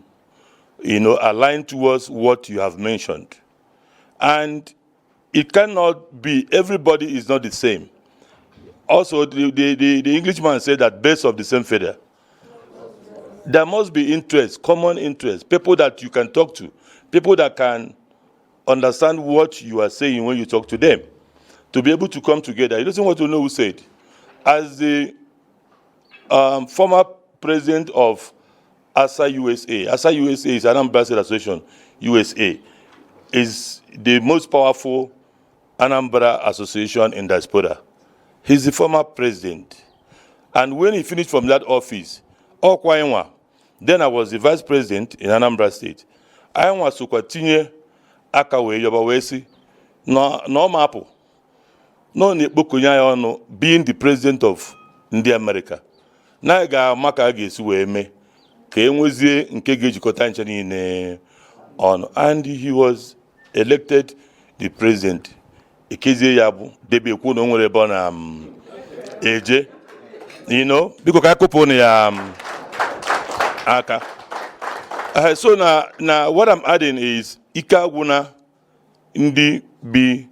align towards what you have mentioned. And it cannot be, everybody is not the same. Also, the Englishman said that birds of the same feather. There must be interest, common interest, people that you can talk to, people that can understand what you are saying when you talk to them, to be able to come together. He doesn't want to know who said. As the former president of ASA USA, ASA USA is Anambra State Association USA, is the most powerful Anambra association in diaspora. He's the former president. And when he finished from that office, ọkwa ịnwa, then I was the vice president in Anambra State. Anyị nwa sokwa tinye aka wee yọba wee sị na ọ ma apụ na ọ na-ekpokonye anyị ọnụ, being the president of ndị America, na anyị ga-ama ka a ga-esi wee mee ka e nwezie nke ga-ejikọta nche niile ọnụ. And he was elected the president. Ekezie ya bụ debe ekwu na o nwere ebe ọ na eje. Biko ka akụpụ ya aka. So na what I'm adding is ike agwụna ndị bi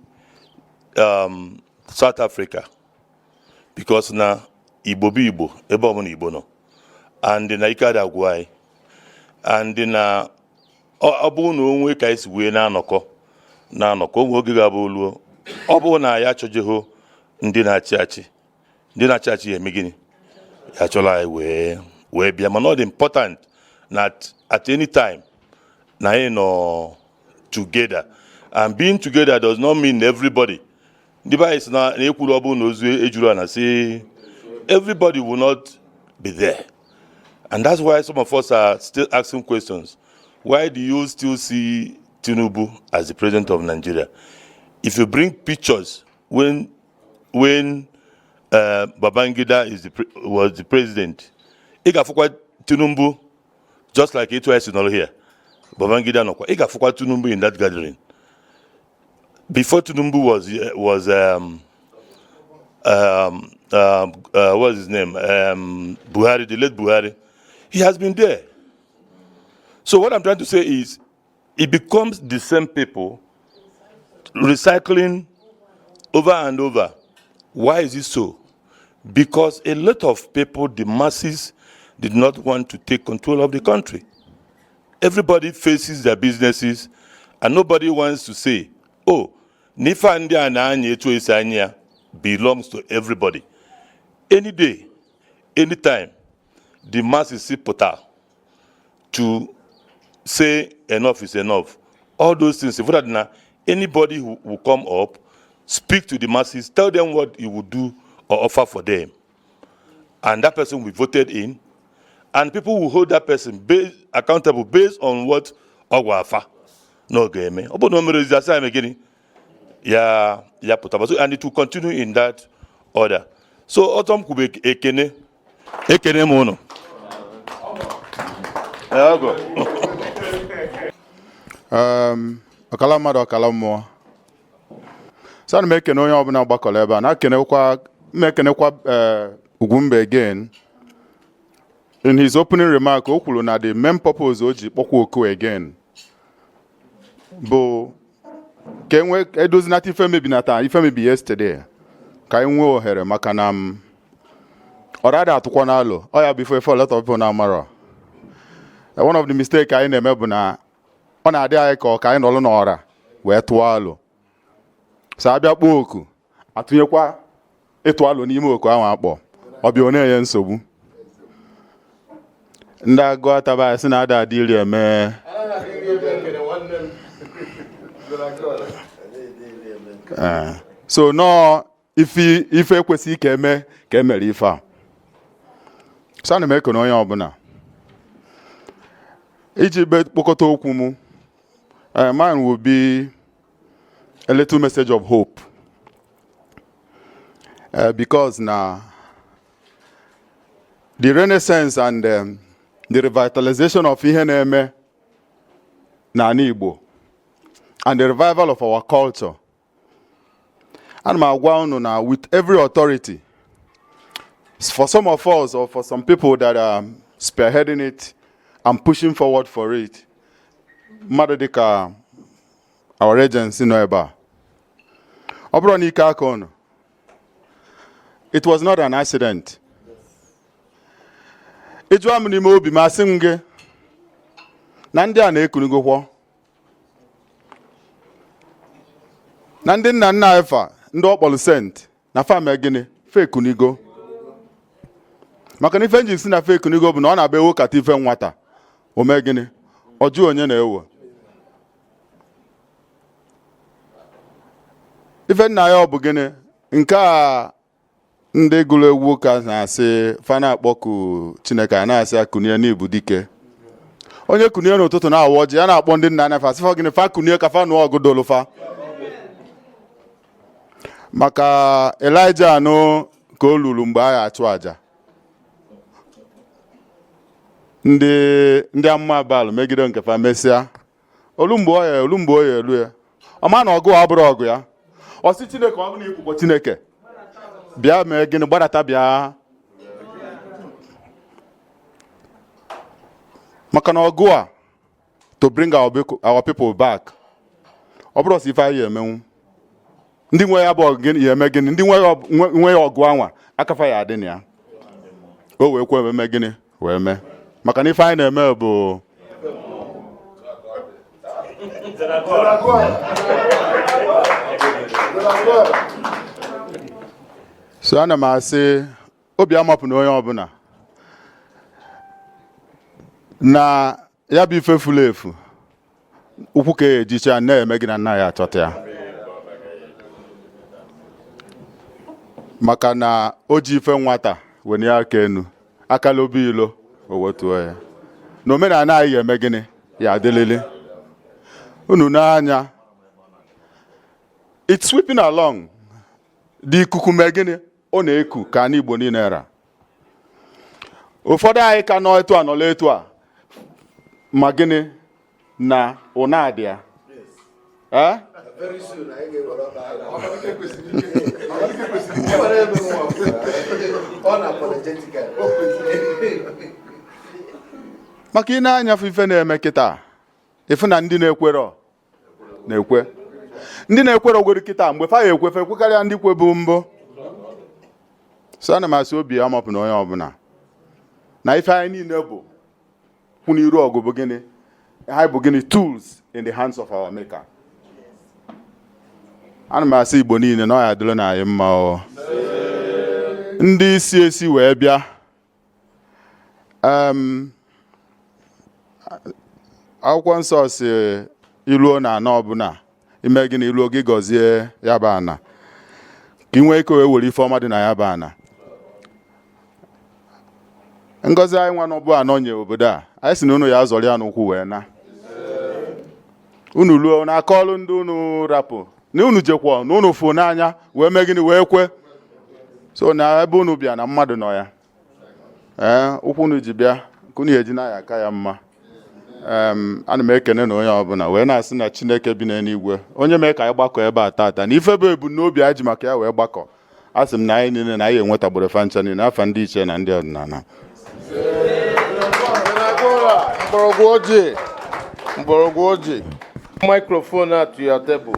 South Africa, because na Igbo bụ Igbo ebe ọbụla Igbo nọ, and na ike adị agwụ anyị, and na ọ bụrụ na o nwee ka anyị si wee na-anọkọ na-anọkọ, onwe oge ga-abụ oluo, ọ bụrụ na ya achọjeghị ndị na-achị achị, ndị na-achị achị ya eme gịnị? Ya chọrọ anyị wee bịa. Mana ọ dị important na at any time na anyị nọ together, and being together does not mean everybody. Ndị be anyị sị na ekwuru ọ bụrụ na ozu ejuru na say everybody will not be there, and that's why some of us are still asking questions. Why do you still see Tinubu as the president of Nigeria? If you bring pictures when Babangida was the president, ị ga-afụkwa Tinubu, just like etu anyị si nọrọ here, Babangida nọkwa, ị ga-afụkwa Tinubu in that gathering. Before Tinubu was, what's his name, Buhari, the late Buhari, he has been there. So what I'm trying to say is it becomes the same people recycling over and over. Why is it so? Because a lot of people, the masses, did not want to take control of the country. Everybody faces their businesses, and nobody wants to say, "Oh, n'ife a ndị a na-anya etu esi anya ya belongs to everybody." Any day, anytime, the masses si pụta to say enough is enough. All those things, if that na anybody who will come up, speak to the masses, tell them what he will do or offer for them, and that person will be voted in, and people will hold that person accountable based on what ọ gwa afa na ọ ga-eme. Ọ bụrụ na o mere ezi, asị anyị gịnị ya ya pụtaba. So, and it will continue in that order. So ọtọ m kwube, ekene ekene m ụnụ. Ee, ọgọ. Ọkala mmadụ, ọkala mmụọ, so ana m ekene onye ọbụla gbakọrọ ebe a, na-ekenekwa m ekenekwa Ugwumba again. In his opening remark, o kwuru na the main purpose o ji kpọkwa oku again bụ ka enwe edozinata ife mebinata ife mebi yesterday, ka anyị nwee ohere, maka na m ọ atụkwa n'alụ ọ ya bụ ife ife a lot of people na-amarọ. One of the mistake anyị na-eme bụ na ọ na-adị anyị ka ọ ka anyị nọrọ n'ọra wee tụọ alụ, so abịa kpọọ oku, atụnyekwa ịtụ alụ n'ime oku ahụ akpọ, ọbịa ọ na-enye nsogbu. Ndị agụ ataba anyị sị na ada adị iri eme. Ee, so nọọ ife ife ekwesịghị ka eme ka emere ife a. So ana m ekene onye ọbụla iji kpokọta okwu m. Mine will be a little message of hope, because na the renaissance and the revitalization of ihe na-eme n'ala Igbo and the revival of our culture, ana m agwa unu na with every authority, for some of us or for some people that are spearheading it and pushing forward for it, mmadụ dịka our agency nọ ebe a, ọ bụrụ na ike aka unu, it was not an accident. Ịjụọ m n'ime obi m, asị m gị na ndị a na-ekunugokwo Na ndị nna nna anyị fa, ndị ọ kpọrọ saint na fa mee gịnị? Fa ekunigo. Maka na ife nji si na fa ekunigo bụ na ọ na-abịa ewekata ife nwata, o mee gịnị? Ọ jụ onye na-ewe ife nna ya. Ọ bụ gịnị nke a ndị gụrụ egwu ụka na-asị fa na-akpọku Chineke, a na-asị akunie n'ibu dike. Onye kunie n'ụtụtụ na-awa ọjị ya, na-akpọ ndị nna fa, sị fa gịnị? Fa kunie ka fa nụọ ọgụ dolu fa. Maka Elijah anụ ka o luru mgbe a ga-achụ àjà, ndị amụma Baal megide nke fa, mesịa olu mgbe ọ ya olu mgbe ọ ya elu ya, ọ ma na ọgụ a bụrụ ọgụ ya. Ọ sị Chineke, ọ bụ na ikwukwo Chineke, bịa mee gịnị? Gbadata bịa. Maka na ọgụ a, to bring our people back, ọ bụrụ sọ ife anyị emenwu, ndị nwe ya bụ ọgụ gịnị ya eme gịnị, ndị nwe ya ọgụ anwa akafa ya adị na ya, o wee kwe eme gịnị wee mee. Maka na ife anyị na-eme bụ so. Ana m asị obi amapụ na onye ọbụla na ya bụ ife furu efu, ụkwụ ka e ejicha na-eme gị na nna ya achọta ya. Maka na o ji ife nwata were ya aka enu akala obi ilo, o wetuo ya na omenala anyị ga-eme gịnị ya adịlịlị unu n'anya. It's sweeping along dị ikuku mee gịnị, ọ na-eku ka anyị Igbo niile ra. Ụfọdụ anyị ka nọ etu a, nọrọ etu a, ma gịnị na ụna dị ya. Eh? Very soon, anyị ga-ewere ọkpa anyị. Unapologetically. Maka ị na-anya fụ ife na-eme kịta, ịfụ na ndị na-ekwerọ na-ekwe, ndị na-ekwerọ gwere kịta mgbe fa ya ekwefe ekwekarịa ndị kwebu mbụ. So ana m asị obi amapụ na onye ọbụla na ife anyị niile bụ kwụ n'iru ọgụ bụ gịnị? Anyị bụ gịnị? Tools in the hands of our maker. Ana m asị Igbo niile na ọ ya adịrị na anyị mma. O ndị isi esi wee bịa, akwụkwọ nsọ si iluo na ana ọbụla ime gịnị, iluo gị gọzie ya bụ ana ka ị nwee ike wee were ife ọma dị na ya bụ ana. Ngọzi anyị nwa n'ọbụ anọ nye obodo a, anyị si na unu ya azọrọ ya n'ụkwụ wee na unu luo na aka ọrụ ndị unu rapụ na unu jekwa na unu fụ n'anya wee mee gịnị, wee kwe. So na ebe unu bịa na mmadụ nọ ya, ee, ụkwụ unu ji bịa ka unu eji na ya aka ya mma. Ana m ekene na onye ọbụla wee na-asị na Chineke bi n'eluigwe, onye mee ka anyị gbakọ ebe a tata na ife bụ ebumnobi anyị ji maka ya wee gbakọ, a sị m na anyị niile na anyị enwetagburu fa ncha niile afa ndị ichie na ndị ọdịnala. Mgbọrọgwụ ojii, mgbọrọgwụ ojii. Microphone a to your table.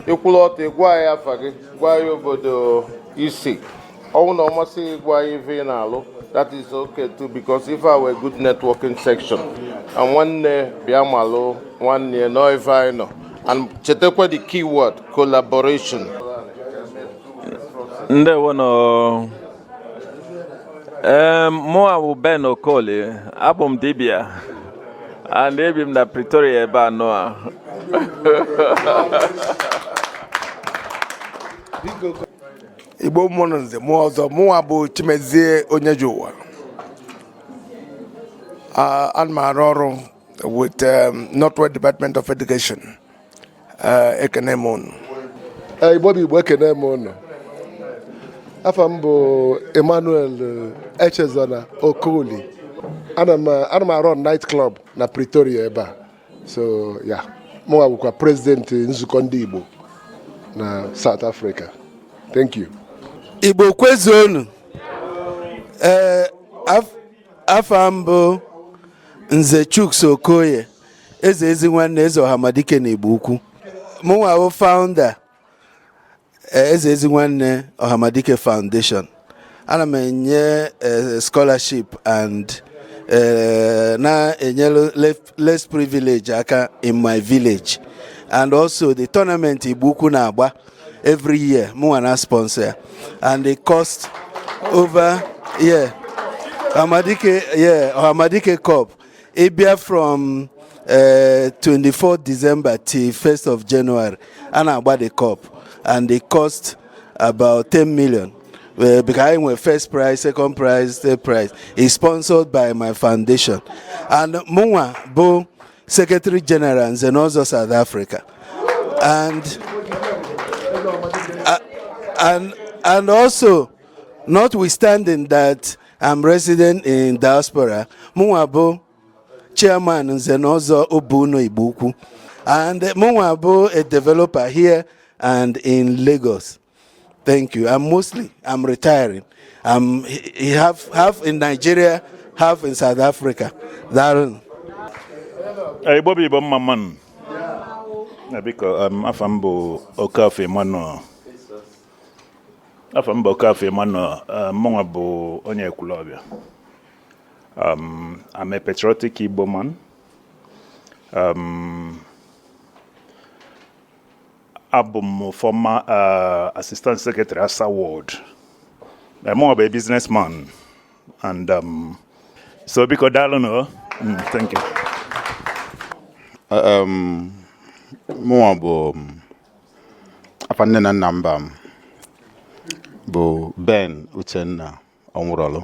Ịkwụrụ ọtọ, gwa anyị afa gị, gwa anyị obodo isi ọnwụ na ọmasị gị, gwa anyị ife ị na-alụ. That is okay too, because if I were good networking section and nwanne bịa malụ nwanne ya nọ ife anyị nọ, and chetakwa the keyword collaboration. Ndewo. Mụa bụ Ben Okoli, abụ m dibịa and ebi m na Pretoria ebe a nọ a. Igbo mụrụ nze mụọ ọzọ, mụnwa bụ Chimezie onye ji ụwa. Ana m arụ ọrụ with Northwest Department of Education. Ekene m unu. Ee, Igbo bụ Igbo, ekene m unu. Afọ m bụ Emmanuel Echezona Okoli. Ana m arụ night club na Pretoria ebe a. So ya mụnwa bụkwa president nzukọ ndị Igbo na South Africa. Thank you. Igbo kwezuonu. Ee, afa m bụ Nze Chuks Okoye, eze ezi nwanne eze Ọhamadike na Igbo Ukwu. Mụnwa bụ founder eze ezi nwanne Ọhamadike Foundation. Ana m enye scholarship and na-enyere less privilege aka in my village, and also the tournament Igbo Ukwu na-agba. Every year mụnwa na sponsor ya, and it cost over, yeah, Ọhamadike, yeah, Ọhamadike Cup. Ịbịa from 24 December till 1st of January, a na-agba the cup, and it cost about 10 million. Because I nwere first prize, second prize, third prize. It's sponsored by my foundation. And mụnwa bụ Secretary General Nze na Ọzọ South Africa. And also, notwithstanding that I'm resident in diaspora, mụnwa bụ chairman Nze na Ọzọ Obuno Igbo Ukwu. And mụnwa bụ a developer here and in Lagos. Thank you. I'm retiring. I'm half, half in Nigeria, half in South Africa. Daalụ. Igbo bụ Igbo, mma mmanụ. Na biko, afa m bụ Okafor Emmanuel. Afa m bụ Okafor Emmanuel. Mụnwa bụ onye Ekwulọbịa. I'm a patriotic Igbo man. Abụ m former assistant secretary ASA Ward. Mụnwa bụ a businessman and so biko, daalụ nụ. Thank you. Mụnwa bụ afa nne na nna mba m bụ Ben Uchenna Ọnwụrọlụ.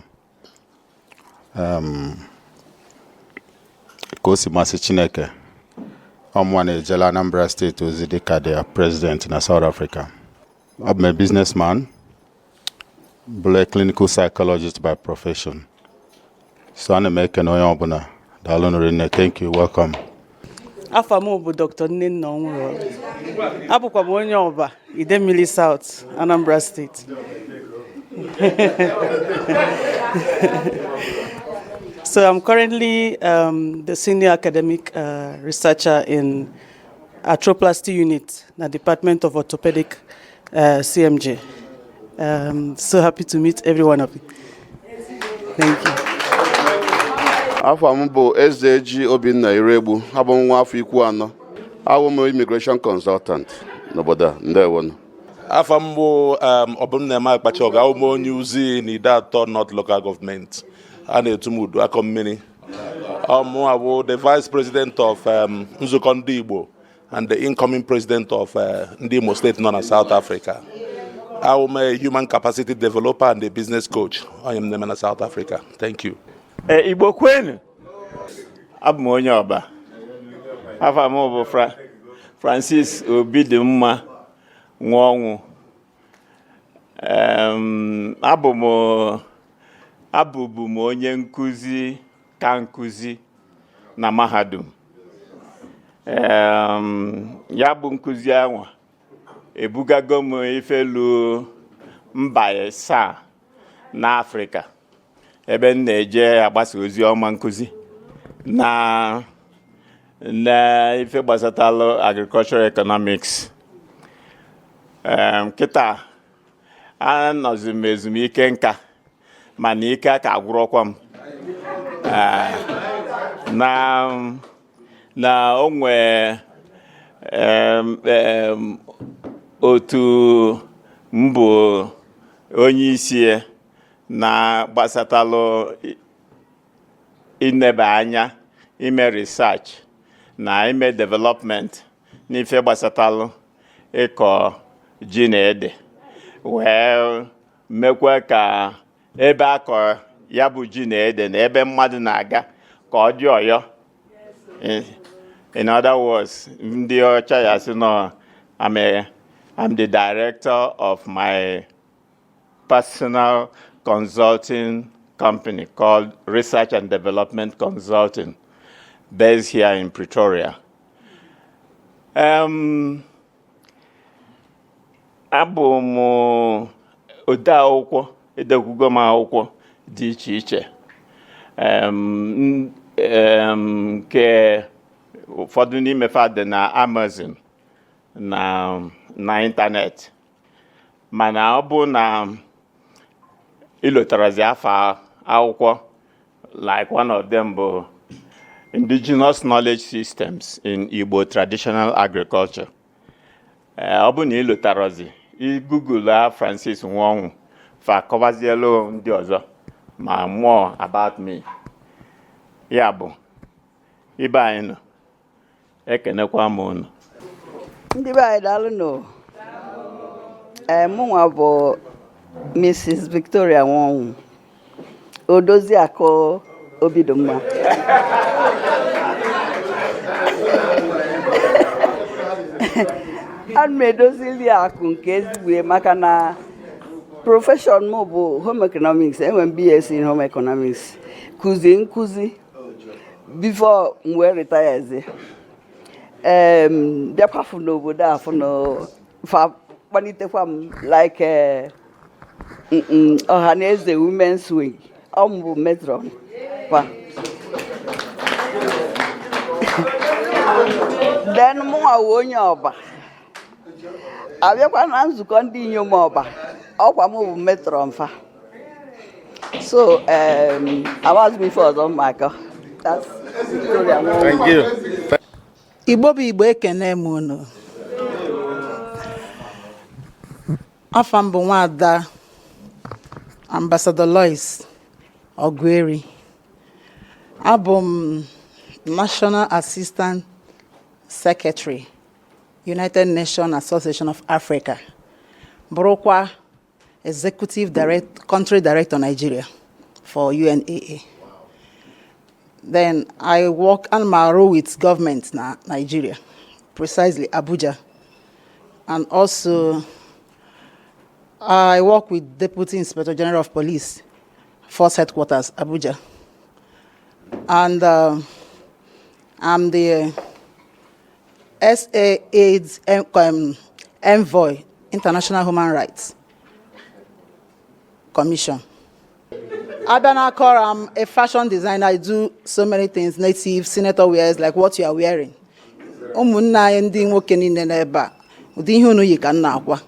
Ka o si masị Chineke, ọmụnwa na-ejela Anambra Steeti ozi dịka their president na South Africa. Abụ m a businessman, bụrụ a clinical psychologist by profession. So ana m ekene onye ọbụla. Daalụ rinne. Thank you, welcome. Afa m bụ Dr. Nnenna Ọnwụrọlụ. Abụkwa m onye Ọba, Idemili South, Anambra State. So I'm currently the senior academic researcher in arthroplasty unit na Department of Orthopedic, CMJ. So happy to meet every one of you. Thank you. Afọ m bụ Eze Ji Obinna Iregbu. Abụ m nwa afọ ikwu anọ. Awụ m immigration consultant n'obodo a. Ndewonu. Afọ m bụ Ọbụmneme Akpacha. Awụ m onye Uzi na Ideato North Local Government. A na-etu m Udu Akọ Mmiri. Ọmụ bụ the vice president of Nzukọ Ndị Igbo and the incoming president of ndị Imo State nọ na South Africa. Awụ m a human capacity developer and a business coach. Onye m na-eme na South Africa. Thank you. Ee, Igbo kwenu! Abụ m onye Ọba. Afa m bụ Francis Obidimma Nwaọnwụ. Abụ m abụbu m onye nkụzi ka nkụzi na mahadum. Ya bụ nkụzi ahụ ebugago m ifelu mba asaa n'Afrịka, ebe m na-eje agbasa ozi ọma nkụzi na ife gbasatalụ agricultural economics. Kịta anọzi m ezumike nka, mana ike aka agwụrọkwa m. Na o nwee otu m bụ onye isi ya na gbasatalụ ineba anya, ime research na ime development n'ife gbasatalụ ịkọ ji na ede, wee mekwa ka ebe akọ ya bụ ji na ede na ebe mmadụ na-aga ka ọ dị ọyọ. In other words, ndị ọcha ya sị nọ I'm the director of my personal consulting company called Research and Development Consulting, based here in Pretoria. Abụ m ode akwụkwọ, edekwugo m akwụkwọ dị iche iche. Nke ụfọdụ n'ime fa dị na Amazon na ịntanetị, mana ọ bụ na ilotarazi afa akwụkwọ, like one of them bụ Indigenous Knowledge Systems in Igbo Traditional Agriculture. Ọ bụ na ilotarazi I Google Francis Nwonwu, fa akọwazielu ndị ọzọ ma more about me. Ya bụ, ibe anyị nọ, ekenekwa m unu. Ndị be anyị, daalụ nụ. Ee, mụnwa bụ Mrs. Victoria Nwonwu, Odoziakụ Obidumma. Ana m edozili akụ nke ezigbo ya, maka na profession m bụ home economics. Enwere m BSc in home economics, kụzie nkụzi before m wee retire. Bịakwafụ n'obodo a, fụ na fa kpalitekwa m like Ọhaneze Women's Wing. Ọ m bụ matron kwa. Then mụnwa wụ onye Ọba. Abịakwa na nzukọ ndị inyom Ọba, ọkwa m bụ matron fa. So amaghịzi m ife ọzọ m akọ. That's Victoria Nwonwu. Thank you. Igbo bụ Igbo, ekene m unu. Afa m bụ Nwaada Ambassador Lois Ogueri. Abụ m National Assistant Secretary, United Nations Association of Africa, bụrụkwa Executive Direct, Country Director Nigeria for UNAA. Then I work and arụ with government na Nigeria, precisely Abuja. And also I work with Deputy Inspector General of Police, Force Headquarters, Abuja. And I'm the SA AIDS Envoy, International Human Rights Commission. Abịa n'aka, I'm a fashion designer. I do so many things, native, senator wears, like what you are wearing. Ụmụnne anyị ndị nwoke niile n'ebe a, ụdị ihe unu yi ka m na-akwa.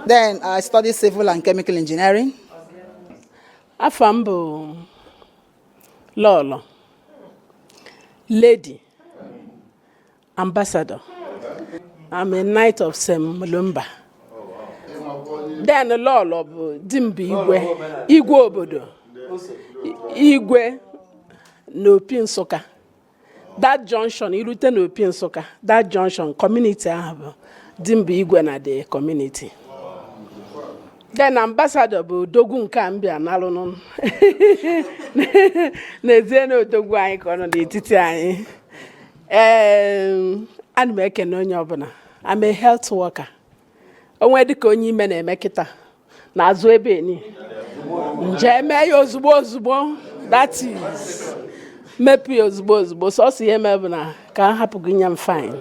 Then I studied civil and chemical engineering. Afa m bụ Lọlọ Lady Ambassador. I'm a Knight of St. Mulumba. Then Lọlọ bụ di m, bụ igwe, igwe obodo, igwe n'Opi Nsụka. That junction, irute n'Opi Nsụka, that junction, community ahụ bụ di m bụ igwe na the community. Then ambassador bụ odogwu nke a m bịa nalụnụ n'ezie na odogwu anyị ka ọ nọ n'etiti anyị. Ee, ana m ekene onye ọbụla. I'm a health worker. Onwe dịka onye ime na-eme kịta n'azụ ebe ni nje mee ya ozugbo ozugbo, that is mepụ ya ozugbo ozugbo. Sọsọ ihe mee bụ na ka a hapụ gị nye m fine,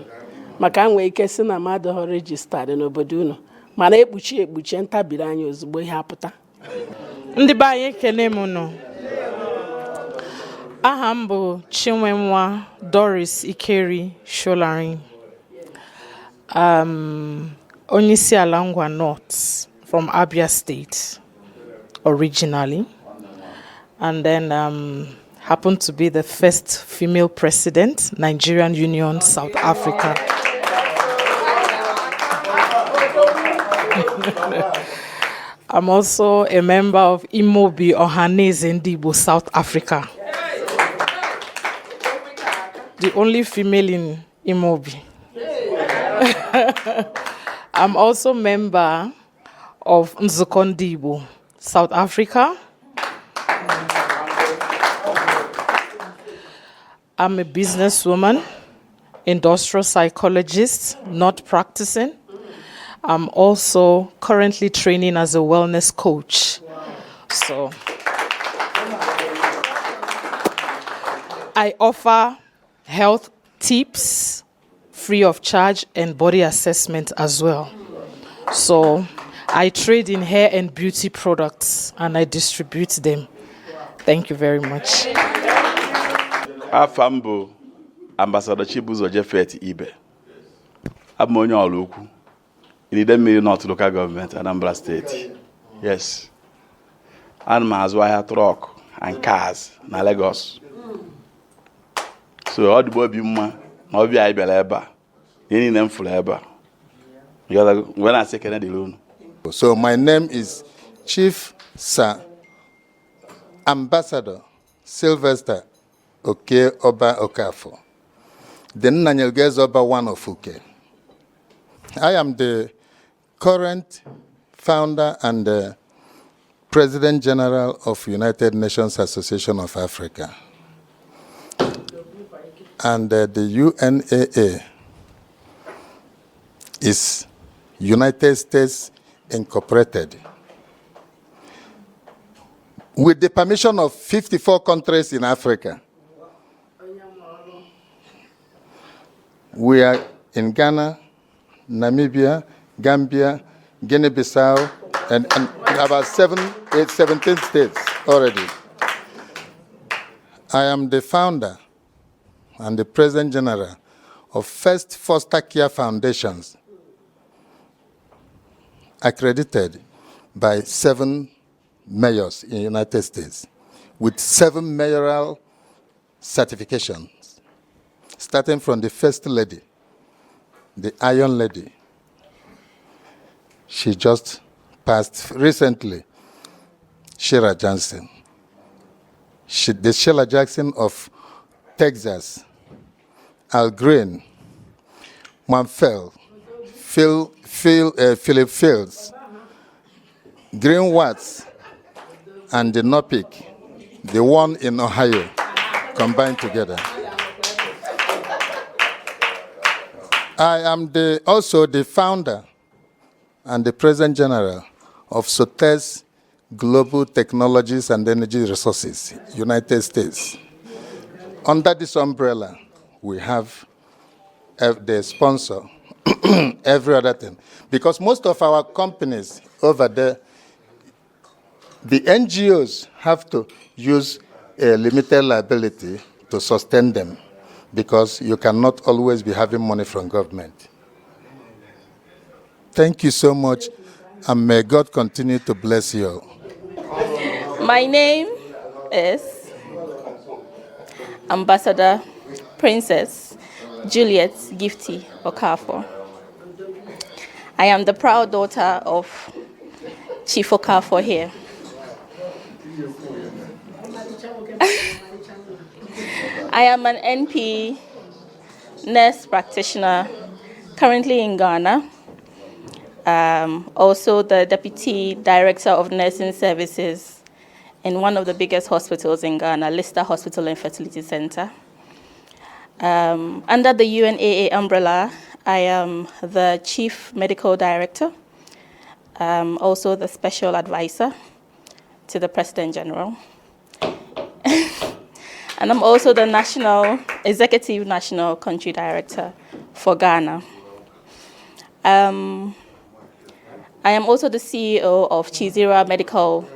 maka a nwee ike si na mmadụ registered n'obodo unu, mana ekpuchi ekpuchi ntabiri anya, ozugbo ihe apụta. Ndị be anyị, ekene m nụ. Aha m bụ Chinwenwa Doris Ikeri Sholarin, onyeisi ala Ngwa North from Abia State originally, and then happened to be the first female president, Nigerian Union South Africa. I'm also a member of Imobi Ohaneze Ndigbo South Africa. The only female in Imobi. I'm also member of Nzukọ Ndigbo South Africa. I'm a businesswoman, industrial psychologist, not practicing. I'm also currently training as a wellness coach. So I offer health tips free of charge and body assessment as well. So I trade in hair and beauty products and I distribute them. Thank you very much. Afa m bụ Ambassador Chibuzo Jefet Ibe. Abụ m onye Ọrụ Ukwu in Idemmili North Local Government, Anambra State. Yes, ana m azụ ahịa truck and cars na Lagos. So ọ dịgbo obi mma na ọbịa anyị bịara ebe a, ihe niile m fụrụ ebe a. Wee na-asị ekene dịrị unu. So my name is Chief Sir Ambassador Sylvester Oke Oba Okafor, the Nnanyelugeze Oba one of Uke. I am the current founder and the President General of United Nations Association of Africa. And the UNAA is United States Incorporated. With the permission of 54 countries in Africa, we are in Ghana, Namibia, Gambia, Guinea-Bissau, and about 7, 8, 17 states already. I am the founder and the President General of First Foster Care Foundations, accredited by 7 mayors in the United States, with 7 mayoral certifications, starting from the First Lady, the Iron Lady. She just passed recently, Sheila Johnson. The Sheila Jackson of Texas, Al Green, Manfel, Philip Fields, Green Watts, and the NOPIC, the one in Ohio, combined together. I am also the founder and the President General of Sotes Global Technologies and Energy Resources, United States. Under this umbrella, we have the sponsor, every other thing. Because most of our companies over there, the NGOs have to use a limited liability to sustain them because you cannot always be having money from government. Thank you so much, and may God continue to bless you all. My name is Ambassador Princess Juliet Gifty Okafor. I am the proud daughter of Chief Okafor here. I am an NP nurse practitioner currently in Ghana. Also the Deputy Director of Nursing Services in one of the biggest hospitals in Ghana, Lister Hospital and Fertility Center. Under the UNAA umbrella, I am the Chief Medical Director, also the Special Advisor to the President General. And I'm also the Executive National Country Director for Ghana. I am also the CEO of Chizira Medical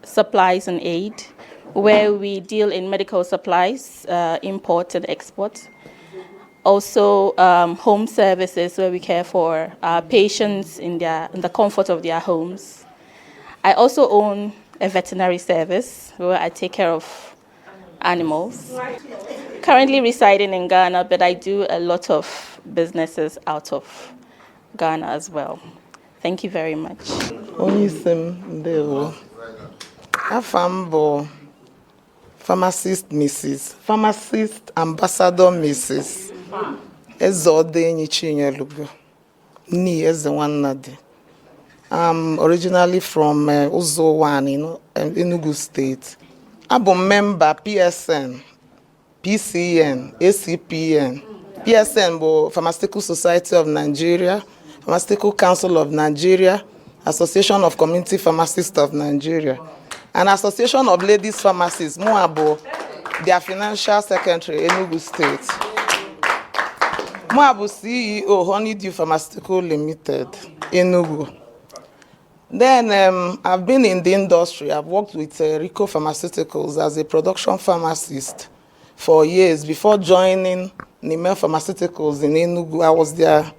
Supplies and Aid, where we deal in medical supplies, import and export. Also, home services, where we care for our patients in the comfort of their homes. I also own a veterinary service where I take care of animals. Currently residing in Ghana, but I do a lot of businesses out of Ghana as well. Thank you very much. Onye isi m, ndewo. Afa m bụ Pharmacist Mrs. Pharmacist Ambassador Mrs. Eze Odenyi Chinyelugo, Ni Eze Nwannadi. I'm originally from Uzo-Uwani in Enugu State. Abụ m member PSN, PCN, ACPN. PSN bụ Pharmaceutical Society of Nigeria, Pharmaceutical Council of Nigeria, Association of Community Pharmacists of Nigeria, and Association of Ladies Pharmacists. Mụa bụ their financial secretary, Enugu State. Mụa bụ CEO Honeydew Pharmaceutical Limited, Enugu. Then I've been in the industry. I've worked with Rico Pharmaceuticals as a production pharmacist for years before joining Nimel Pharmaceuticals in Enugu. I was their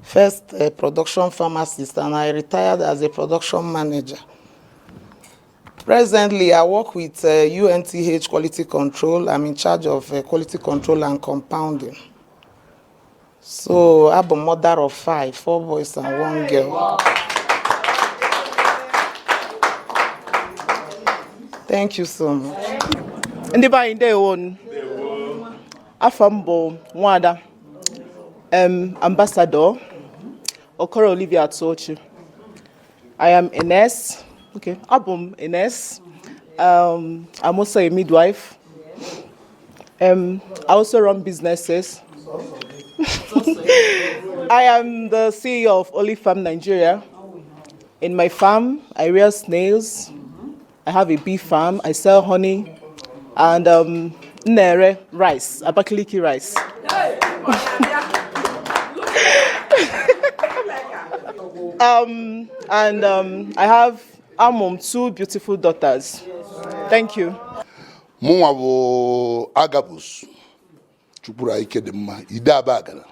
first production pharmacist, and I retired as a production manager. Presently, I work with UNTH Quality Control. I'm in charge of quality control and compounding. So abụ m mother of five, four boys and one girl. Thank you so much. Ndị be anyị, ndewo. Afa m bụ nwada Ambassador Okoro Olivia Atuochi. I am a nurse. Okay, abụ m a nurse. I'm also a midwife. I also run businesses. I am the CEO of Olive Farm Nigeria. In my farm, I rear snails. I have a bee farm. I sell honey and nere rice, Abakaliki rice. And I have amum two beautiful daughters. Thank you. Mụnwa bụ Agabus Chukwuru ike dị mma ide Abagana.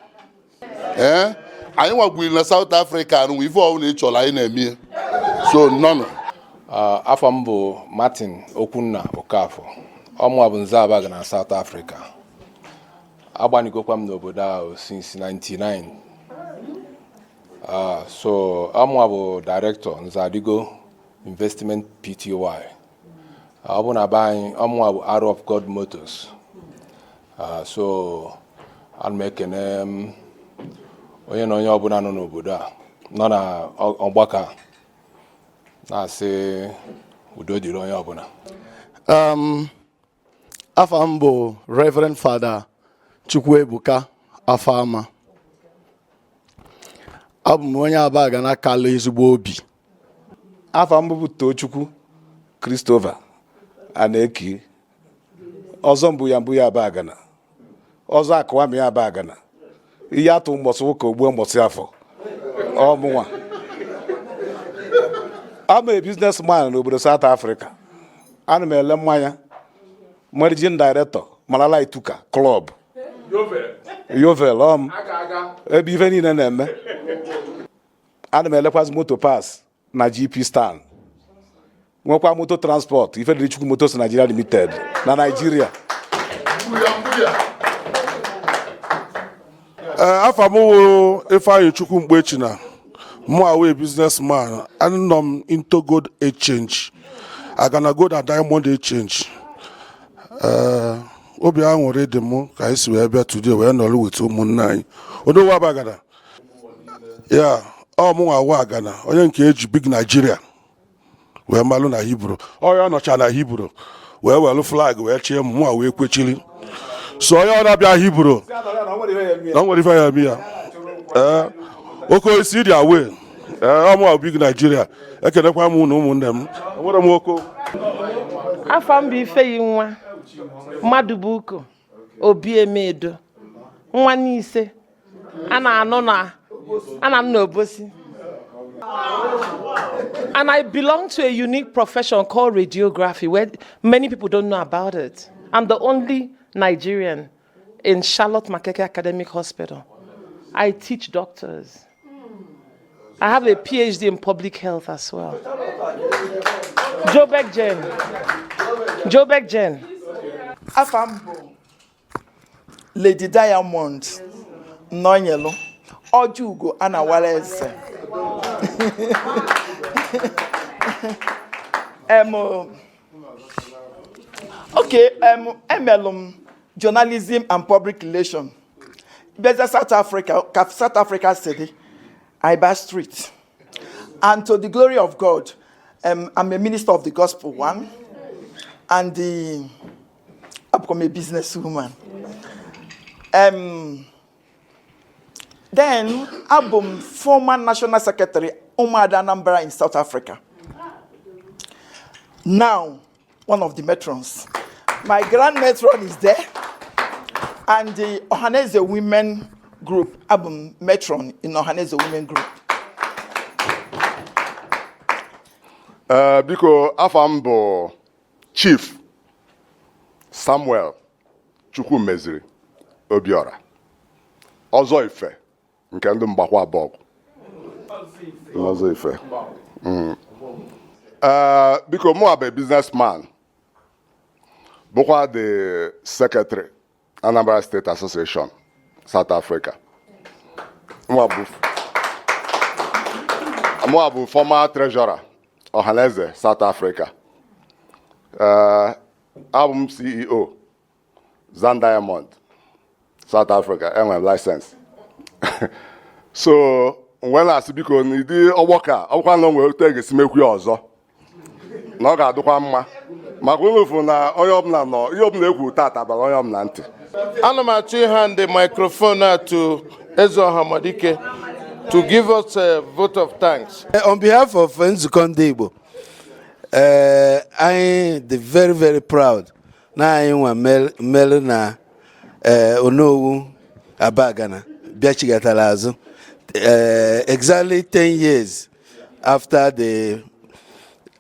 Ee, anyị nwagwiri na South Africa anụ ife ọbụla ị chọrọ, anyị na-eme so nnọnụ. Afa m bụ Martin Okwunna Okafọ. Ọmụa bụ Nze Abagana na South Africa. Agbanigokwa m n'obodo ahụ since 99. So ọmụa bụ director Nzadigo Investment Pty. Ọ bụ na be anyị, ọmụa bụ Arrow of God Motors. So ana m ekene m onye na onye ọbụla nọ n'obodo a, nọ na ọgbakọ a, na-asị udo dịrị onye ọbụla. Afa m bụ Reverend Father Chukwuebuka Afama. Abụ m onye Abagana kalụ ezigbo obi. Afa m bụ Tochukwu Christopher Aneki. Ọzọ mbụ ya mbụ ya Abagana, ọzọ akụwa m ya Abagana, ihe atụ mbọsị ụka ogbuo mbọsị afọ ọmụnwa. I'm a businessman n'obodo South Africa. Ana m ele mmanya, managing director Malala Ituka Club Yovel ọm ebe ife niile na-eme. Ana m elekwazi moto parts na GP stand, nwekwa moto transport ife dịrị Chukwu Motors Nigeria Limited na Nigeria. Ee, afa m wụ Ifeanyị Chukwu Mgbechina. Mụ awe businessman, anọ m into gold exchange, Agana Gold and Diamond Exchange. Ee, obi aṅụrị dị m ka anyị si wee bịa today wee nọrọ with ụmụnne anyị Onowu Abagana ya. Ọ mụnwa wụ Agana, onye nke eji Big Nigeria wee malụ na Hibru. Onye ọ nọcha na Hibru wee welụ flag wee chie m, mụnwa wee kwechiri. So onye ọ na-abịa Hibru na o nwere ife ya eme ya. Ee, oke osisi dị awe. Ee, ọ mụnwa Big Nigeria. Ekenekwa m na ụmụnne m, enwere m oko. Afa m bụ Ifeyi nwa mmadụ bụ uko Obi Emedo nwa n'ise a na-anụ na a na-anụ n'Obosi, and I belong to a unique profession called radiography, where many people don't know about it. I'm the only Nigerian in Charlotte Maxeke Academic Hospital. I teach doctors. I have a PhD in public health as well. Jobek Jen. Jobek Jen. Afa m bụ Lady Diamond Nnọnyelụ Ọjọ Ugo Anawara Eze. Okay, emelụ m journalism and public relation. Bịazie South Africa, ka South Africa si dị, Iba Street, and to the glory of God, I'm a minister of the gospel, one, and the abụkwa m a businesswoman. Then abụ m former national secretary Ụmụada Anambra in South Africa, now one of the matrons. My grand matron is there, and the Ohaneze Women Group, abụ m matron in Ohaneze Women Group. Ee, biko, afa m bụ Chief Samuel Chukwumeziri Obiora Ọzọ Ife nke ndị Mgbakwa Abọgụ Ọzọ Ife. Ee, biko, mụ bụ businessman, bụkwa the secretary Anambra State Association South Africa. Mụnwa bụ former treasurer Ọhaneze South Africa. Abụ m CEO Zan Diamond South Africa, enwere m license. So mgbe na-asị, biko, n'ịdị ọgbakọ a, ọbụkwa na o nwere otu e ga-esi mekwu ya ọzọ na ọ ga-adịkwa mma, maka unu fụ na onye ọbụla nọ, ihe ọbụla ekwu tata bara onye ọbụla ntị. Ana m achọ ịhand the microphone a to Eze Ọhamadike to give us a vote of thanks. On behalf of Nzukọ Ndị Igbo, anyị dị very very proud na anyị nwa melụ na Onowu Abagana bịachigatara azụ exactly 10 years after the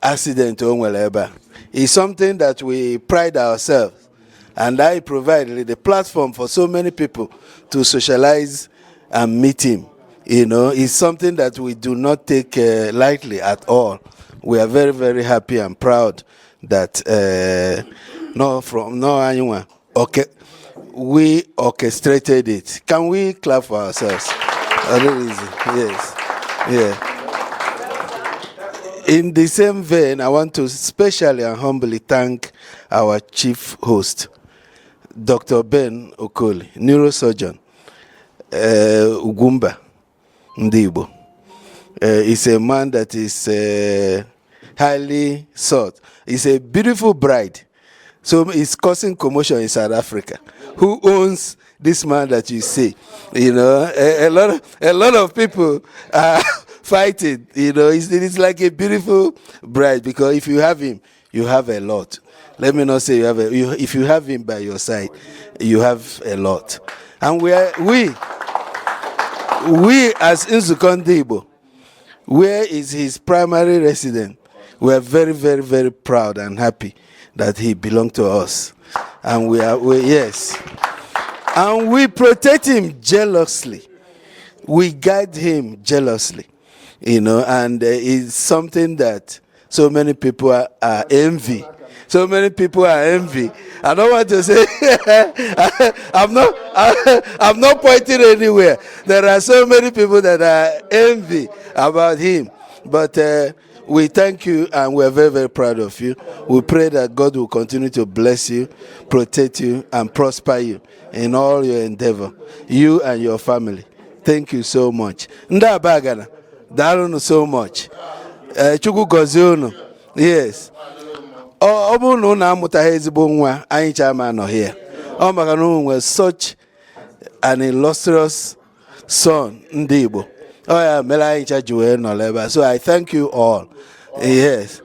accident o nwere ebe a. It's something that we pride ourselves, and I provide the platform for so many people to socialize and meet him. It's something that we do not take lightly at all. We are very, very happy and proud that no from no anyone. Okay, we orchestrated it. Can we clap for ourselves? A little easy. Yes. Yeah. In the same vein, I want to specially and humbly thank our chief host, Dr. Ben Okoli, neurosurgeon, Ugwumba Ndigbo. He's a man that is highly sought. He's a beautiful bride. So it's causing commotion in South Africa. Who owns this man that you see? A lot of people are fighting. It's like a beautiful bride, because if you have him, you have a lot. Let me not say you have a, you, if you have him by your side, you have a lot. And we as Nzukọ Ndị Igbo, where is his primary residence, we are very, very, very proud and happy that he belonged to us. And we are, we, yes. And we protect him jealously. We guide him jealously, and it's something that so many people are envy. So many people are envy. I don't want to say, I'm not pointing anywhere. There are so many people that are envy about him. But we thank you and we're very, very proud of you. We pray that God will continue to bless you, protect you, and prosper you in all your endeavor, you and your family. Thank you so much. Ndị Abagana, daalụnụ so much. Chukwu gọzie unu. Yes. Ọ bụrụ na unu amụtaghị ezigbo nwa, anyị cha ma anọghị ya. Ọ maka na unu nwere such an illustrious son ndị Igbo. Ọ ya mere anyị ncha ji wee nọrọ ebe a. So I thank you all. Yes.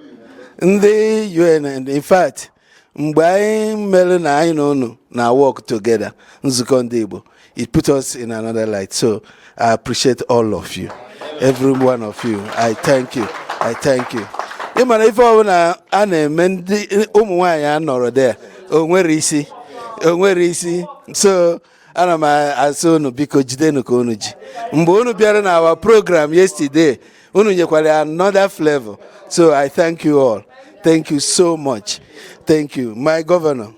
Ndị UN, and in fact, mgbe anyị mere na anyị na unu na work together, Nzukọ Ndị Igbo, it put us in another light. So I appreciate all of you, every one of you. I thank you. I thank you. Ị mara ife ọbụla a na-eme, ndị ụmụ nwaanyị anọrọ there, o nwere isi, o nwere isi. So ana m asị unu, biko, jidenu ka unu ji. Mgbe unu bịara na our program yesterday, unu nyekwara ya another flavor. So I thank you all. Thank you so much. Thank you. My governor,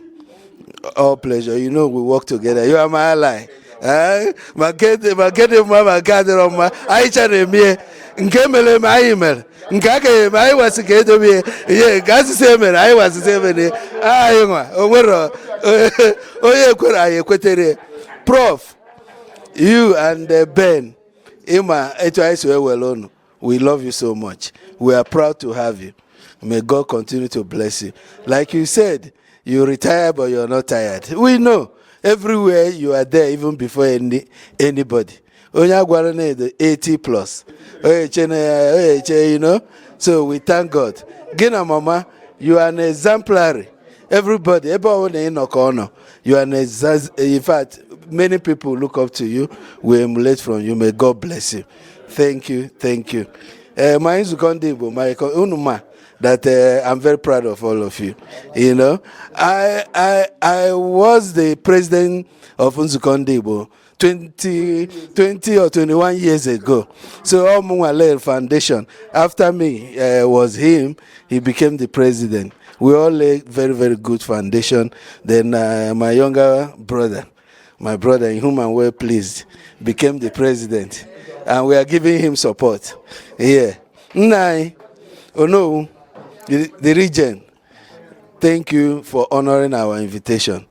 all pleasure. You know we work together. You are my ally. Eh? Ma nke dị mma, ma nke adịrọ mma, anyị cha na-eme. Nke mere eme, anyị mere. Nke aka ya eme, anyị wasị ka edobe ihe. Nke asịsị emere, anyị wasịsị emere. Anyị nwa o nwere onye ekwere, anyị ekwetere. Prof, you and Ben, ịma etu anyị si wee were unu. We love you so much. We are proud to have you. May God continue to bless you. Like you said, you retire, but you're not tired. We know everywhere you are there, even before anybody. Onye agwara na edo 80 plus, onye eche na onye eche. So we thank God. Gị na mama, you are an exemplary. Everybody, ebe ọbụla ị nọ ka ọ nọ, you are an in fact, many people look up to you. We emulate from you. May God bless you. Thank you, thank you. My Nzukọ Ndị Igbo, my unu ma that I'm very proud of all of you. I was the president of Nzukọ Ndị Igbo 20 or 21 years ago. So Omunwale Foundation, after me was him, he became the president. We all lay very, very good foundation. Then my younger brother, my brother in whom I'm well pleased, became the president. And we are giving him support here. Nna anyị, Onowu, the regent, thank you for honoring our invitation.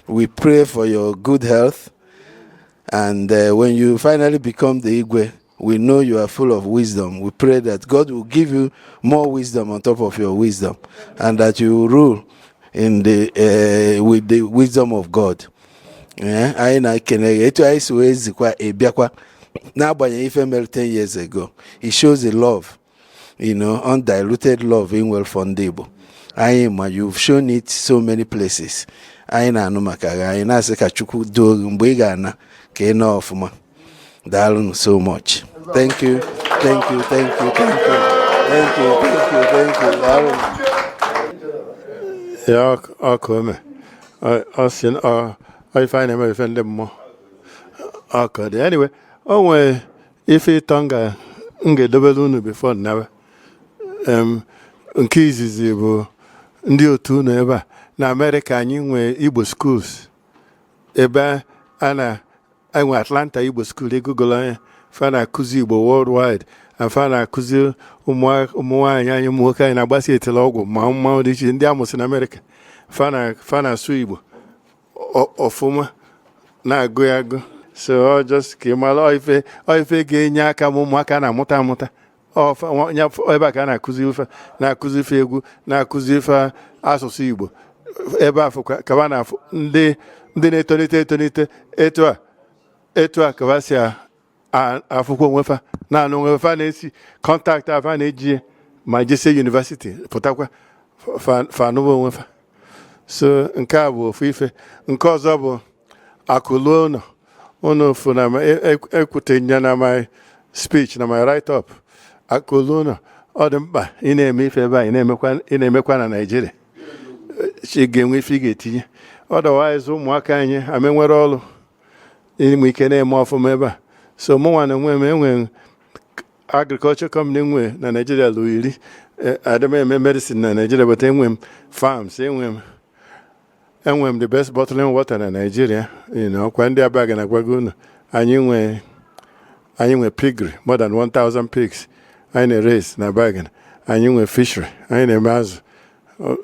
We pray for your good health. And when you finally become the Igwe, we know you are full of wisdom. We pray that God will give you more wisdom on top of your wisdom and that you will rule in the with the wisdom of God. Eh, anyị na-ekene gị etu anyị si wee zikwa ịbịakwa n'agbanyeghị ife mere 10 years ago. It shows the love, undiluted love in well for ndị Igbo. Anyị ma you've shown it so many places. Anyị na-anụ maka gị, anyị na-asị ka Chukwu duo gị mgbe ị ga-ana ka ị nọọ ọfụma. Daalụ so much. Thank you, thank you, thank you, thank you, thank you, thank you, thank you. Daalụ. Ya ọkụ ome ọ sị ọ ife anyị na-eme, ife ndị mmụọ ọkụ dị. Anyway, o nwee ife ịtọ m ga-edobere unu before nnawe. Nke izizi bụ ndị otu unu ebe a na Amerịka, anyị nwee Igbo schools ebe a na-enwe Atlanta Igbo School. Egogolo anya, fa na-akụzi Igbo worldwide, and fa na-akụzi ụmụ nwaanyị anyị, ụmụ nwoke anyị na-agbasi etele ọgwụ ma mmanwụ dị iche, ndị amụsị na Amerịka. Fa na-asụ Igbo ọfụma, na-agụ ya agụ. So ọ just ka ị mara, ọ ife ga-enye aka ma ụmụaka na-amụta amụta. Ebe a ka a na-akụzi ife, na-akụzi ife egwu, na-akụzi ife asụsụ Igbo ebe a fụkwa ka ba na-afụ ndị na-etolite etolite etu a ka ba si afụkwa onwe fa, na-anụ onwe fa, na-esi contact afa na-eji ma jesie university pụtakwa, fa anụba onwe fa. So nke a bụ ofu ife. Nke ọzọ bụ akụluo ụlọ unu fụ na ekwute ya na my speech, na my write up. Akụluo ụlọ, ọ dị mkpa ị na-eme ife ebe a, ị na-emekwa na Naịjirịa, chi ga-enwe ife ị ga-etinye. Otherwise, ụmụaka anyị ame nwere ọrụ inwe ike na-eme ọfụma ebe a. So mụnwa na onwe m, enwe agriculture company nwe na Nigeria lụ 10. Adị m eme medicine na Nigeria, but enwe m farms, enwe m the best bottling water na Nigeria. Kwa ndị abaga na gwago unu, anyị nwe piggery, more than 1000 pigs anyị na-raise na Abagana. Anyị nwe fishery, anyị na-eme azụ.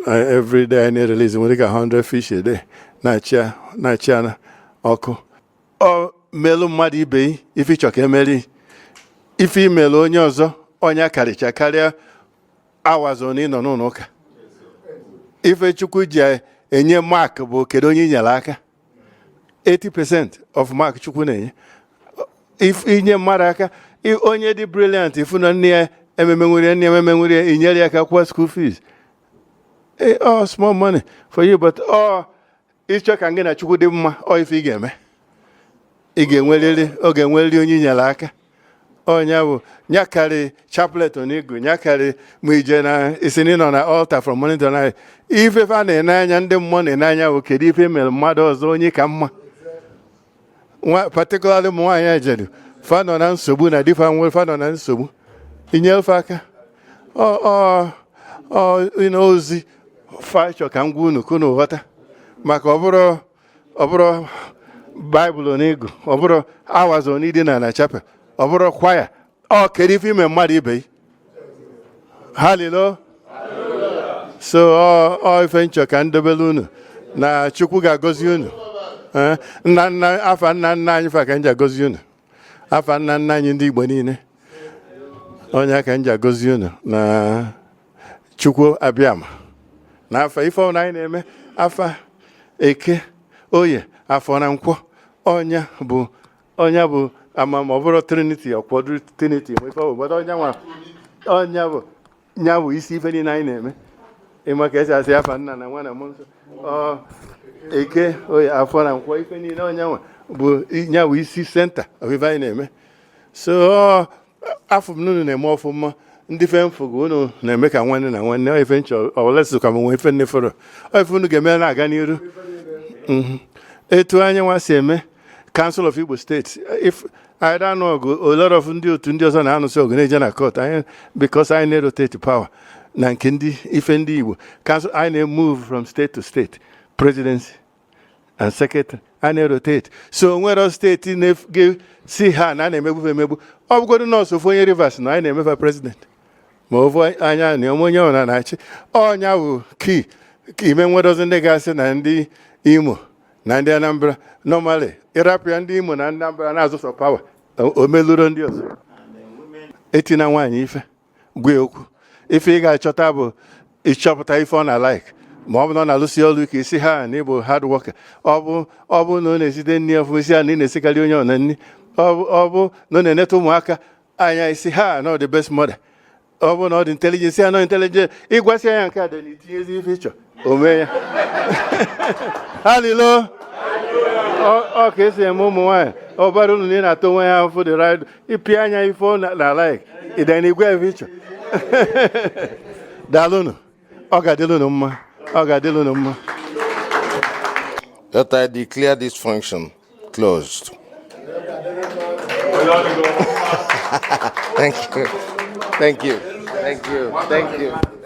Every day anyị na-release nwere ka 100 fish a day na-achị na ọkụ. Ọ melụ mmadụ ibe yi ife ịchọ ka emeri ife imelụ onye ọzọ, onye karịcha karịa awazọ na ịnọ n'ụlọ ụka. Ife Chukwu ji enye mark bụ kedu onye i nyere aka. 80% of mark Chukwu na-enye if inye mmadụ aka. Onye dị brilliant, ifu na nne ya ememe nwere, nne ya ememe nwere, inyere ya aka kwụọ school fees. Oh, small money for you, but ọ ịchọ ka gị na Chukwu dị mma, ọ ife ị ga-eme, ị ga-enwerịrị, ọ ga-enwerịrị onye i nyere aka. Ọnya bụ nyakarị chaplet onigu nyakarị ma ije na isi na ịnọ na altar from morning to night. Ife fa na-ene anya, ndị mmụọ na-ene anya bụ kedu ife mere mmadụ ọzọ, onye ka mma nwa, particularly ụmụ nwaanyị ejedu fa nọ na nsogbu na difa nwere, fa nọ na nsogbu, inye fa aka. Ọ ịna ozi fa chọ ka m gwa unu ka unu ghọta, maka ọ bụrụ Baịbụl n'ịgụ, ọ bụrụ awazọ n'ịdị na chapel, ọ bụrụ kwaya, ọ kedu ife ime mmadụ ibe yi. Halilo. So ọ ife nchọ ka ndobere unu na Chukwu ga-agọzi unu. Nna nna, afa nna nna anyị fa ka m ji agọzi unu, afa nna nna anyị ndị Igbo niile, onye aka m ji agọzi unu na Chukwu abịama na afa ife ọbụla anyị na-eme, afa Eke, Oye, Afọ na Nkwọ. Ọnya bụ ama ma ọ bụrụ Trinity, ọkwọdụ Trinity ma ife ọ bụ, but ọnya nwa, ọnya bụ nya bụ isi ife niile anyị na-eme. Ịma ka esi asị afa Nna na Nwa na Mmụọ Nsọ, ọ Eke, Oye, Afọ na Nkwọ, ife niile, ọnya nwa bụ nya bụ isi center of ife anyị na-eme. So ọ afọ m unu na-eme ọfụma, ndị fe mfụgo unu na-eme ka nwanne na nwanne. Ọ ife nchọ ọlesị ka m nwee ife nne fọrọ, ọ ife unu ga-eme na-aga n'iru. Etu anyị nwa si eme Council of Igbo States, if anyị na-anụ ọgụ, a lot of ndị otu ndị ọzọ na-anụsị ọgụ na-eje na court anyị, because anyị na-rotate power na nke ndị ife ndị Igbo Council, anyị na-move from state to state presidency. And secretary a na-erotate, so nwere steeti na-si ha na a na-emegbu emegbu. Ọ bụgodu nọọsụ ofu onye Rivers na anyị na-emefa president, ma ofu anya na onye ọbụla na-achị ọnya bụ key ka ime nwedozi. Ndị ga-asị na ndị Imo na ndị Anambra, normally ịrapụ ya, ndị Imo na ndị Anambra na-azụsọ power, o meluro ndị ọzọ. Etina nwaanyị ife, gwa ya okwu. Ife ị ga-achọta bụ ịchọpụta ife ọ na-like. Ma ọ bụ na ọ na-alụsi ọrụ ike, isi ha na ịbụ hard worker. Ọ bụ na ọ na-esite nri ọfụma, isi ha na ị na-esikarị onye ọna nri. Ọ bụ na ọ na-eneta ụmụaka anya, isi ha na ọ the best mother. Ọ bụ na ọ dị intelligent, ya nọ intelligent. Ịgwasị ya nke a dị na itinyezi ife ịchọ o mee ya. Halilo ọ ka esi eme ụmụ nwaanyị. Ọ bara unu na ị na-atụ onwe ya afụ the right ịpị anya ife ọ na like ịda na igwe ife ịchọ. Daalụnụ, ọ ga-adịlụnụ mma, ọ ga-adịlụnụ mma. That I declare this function closed. Thank you. Thank you. Thank you. Thank you.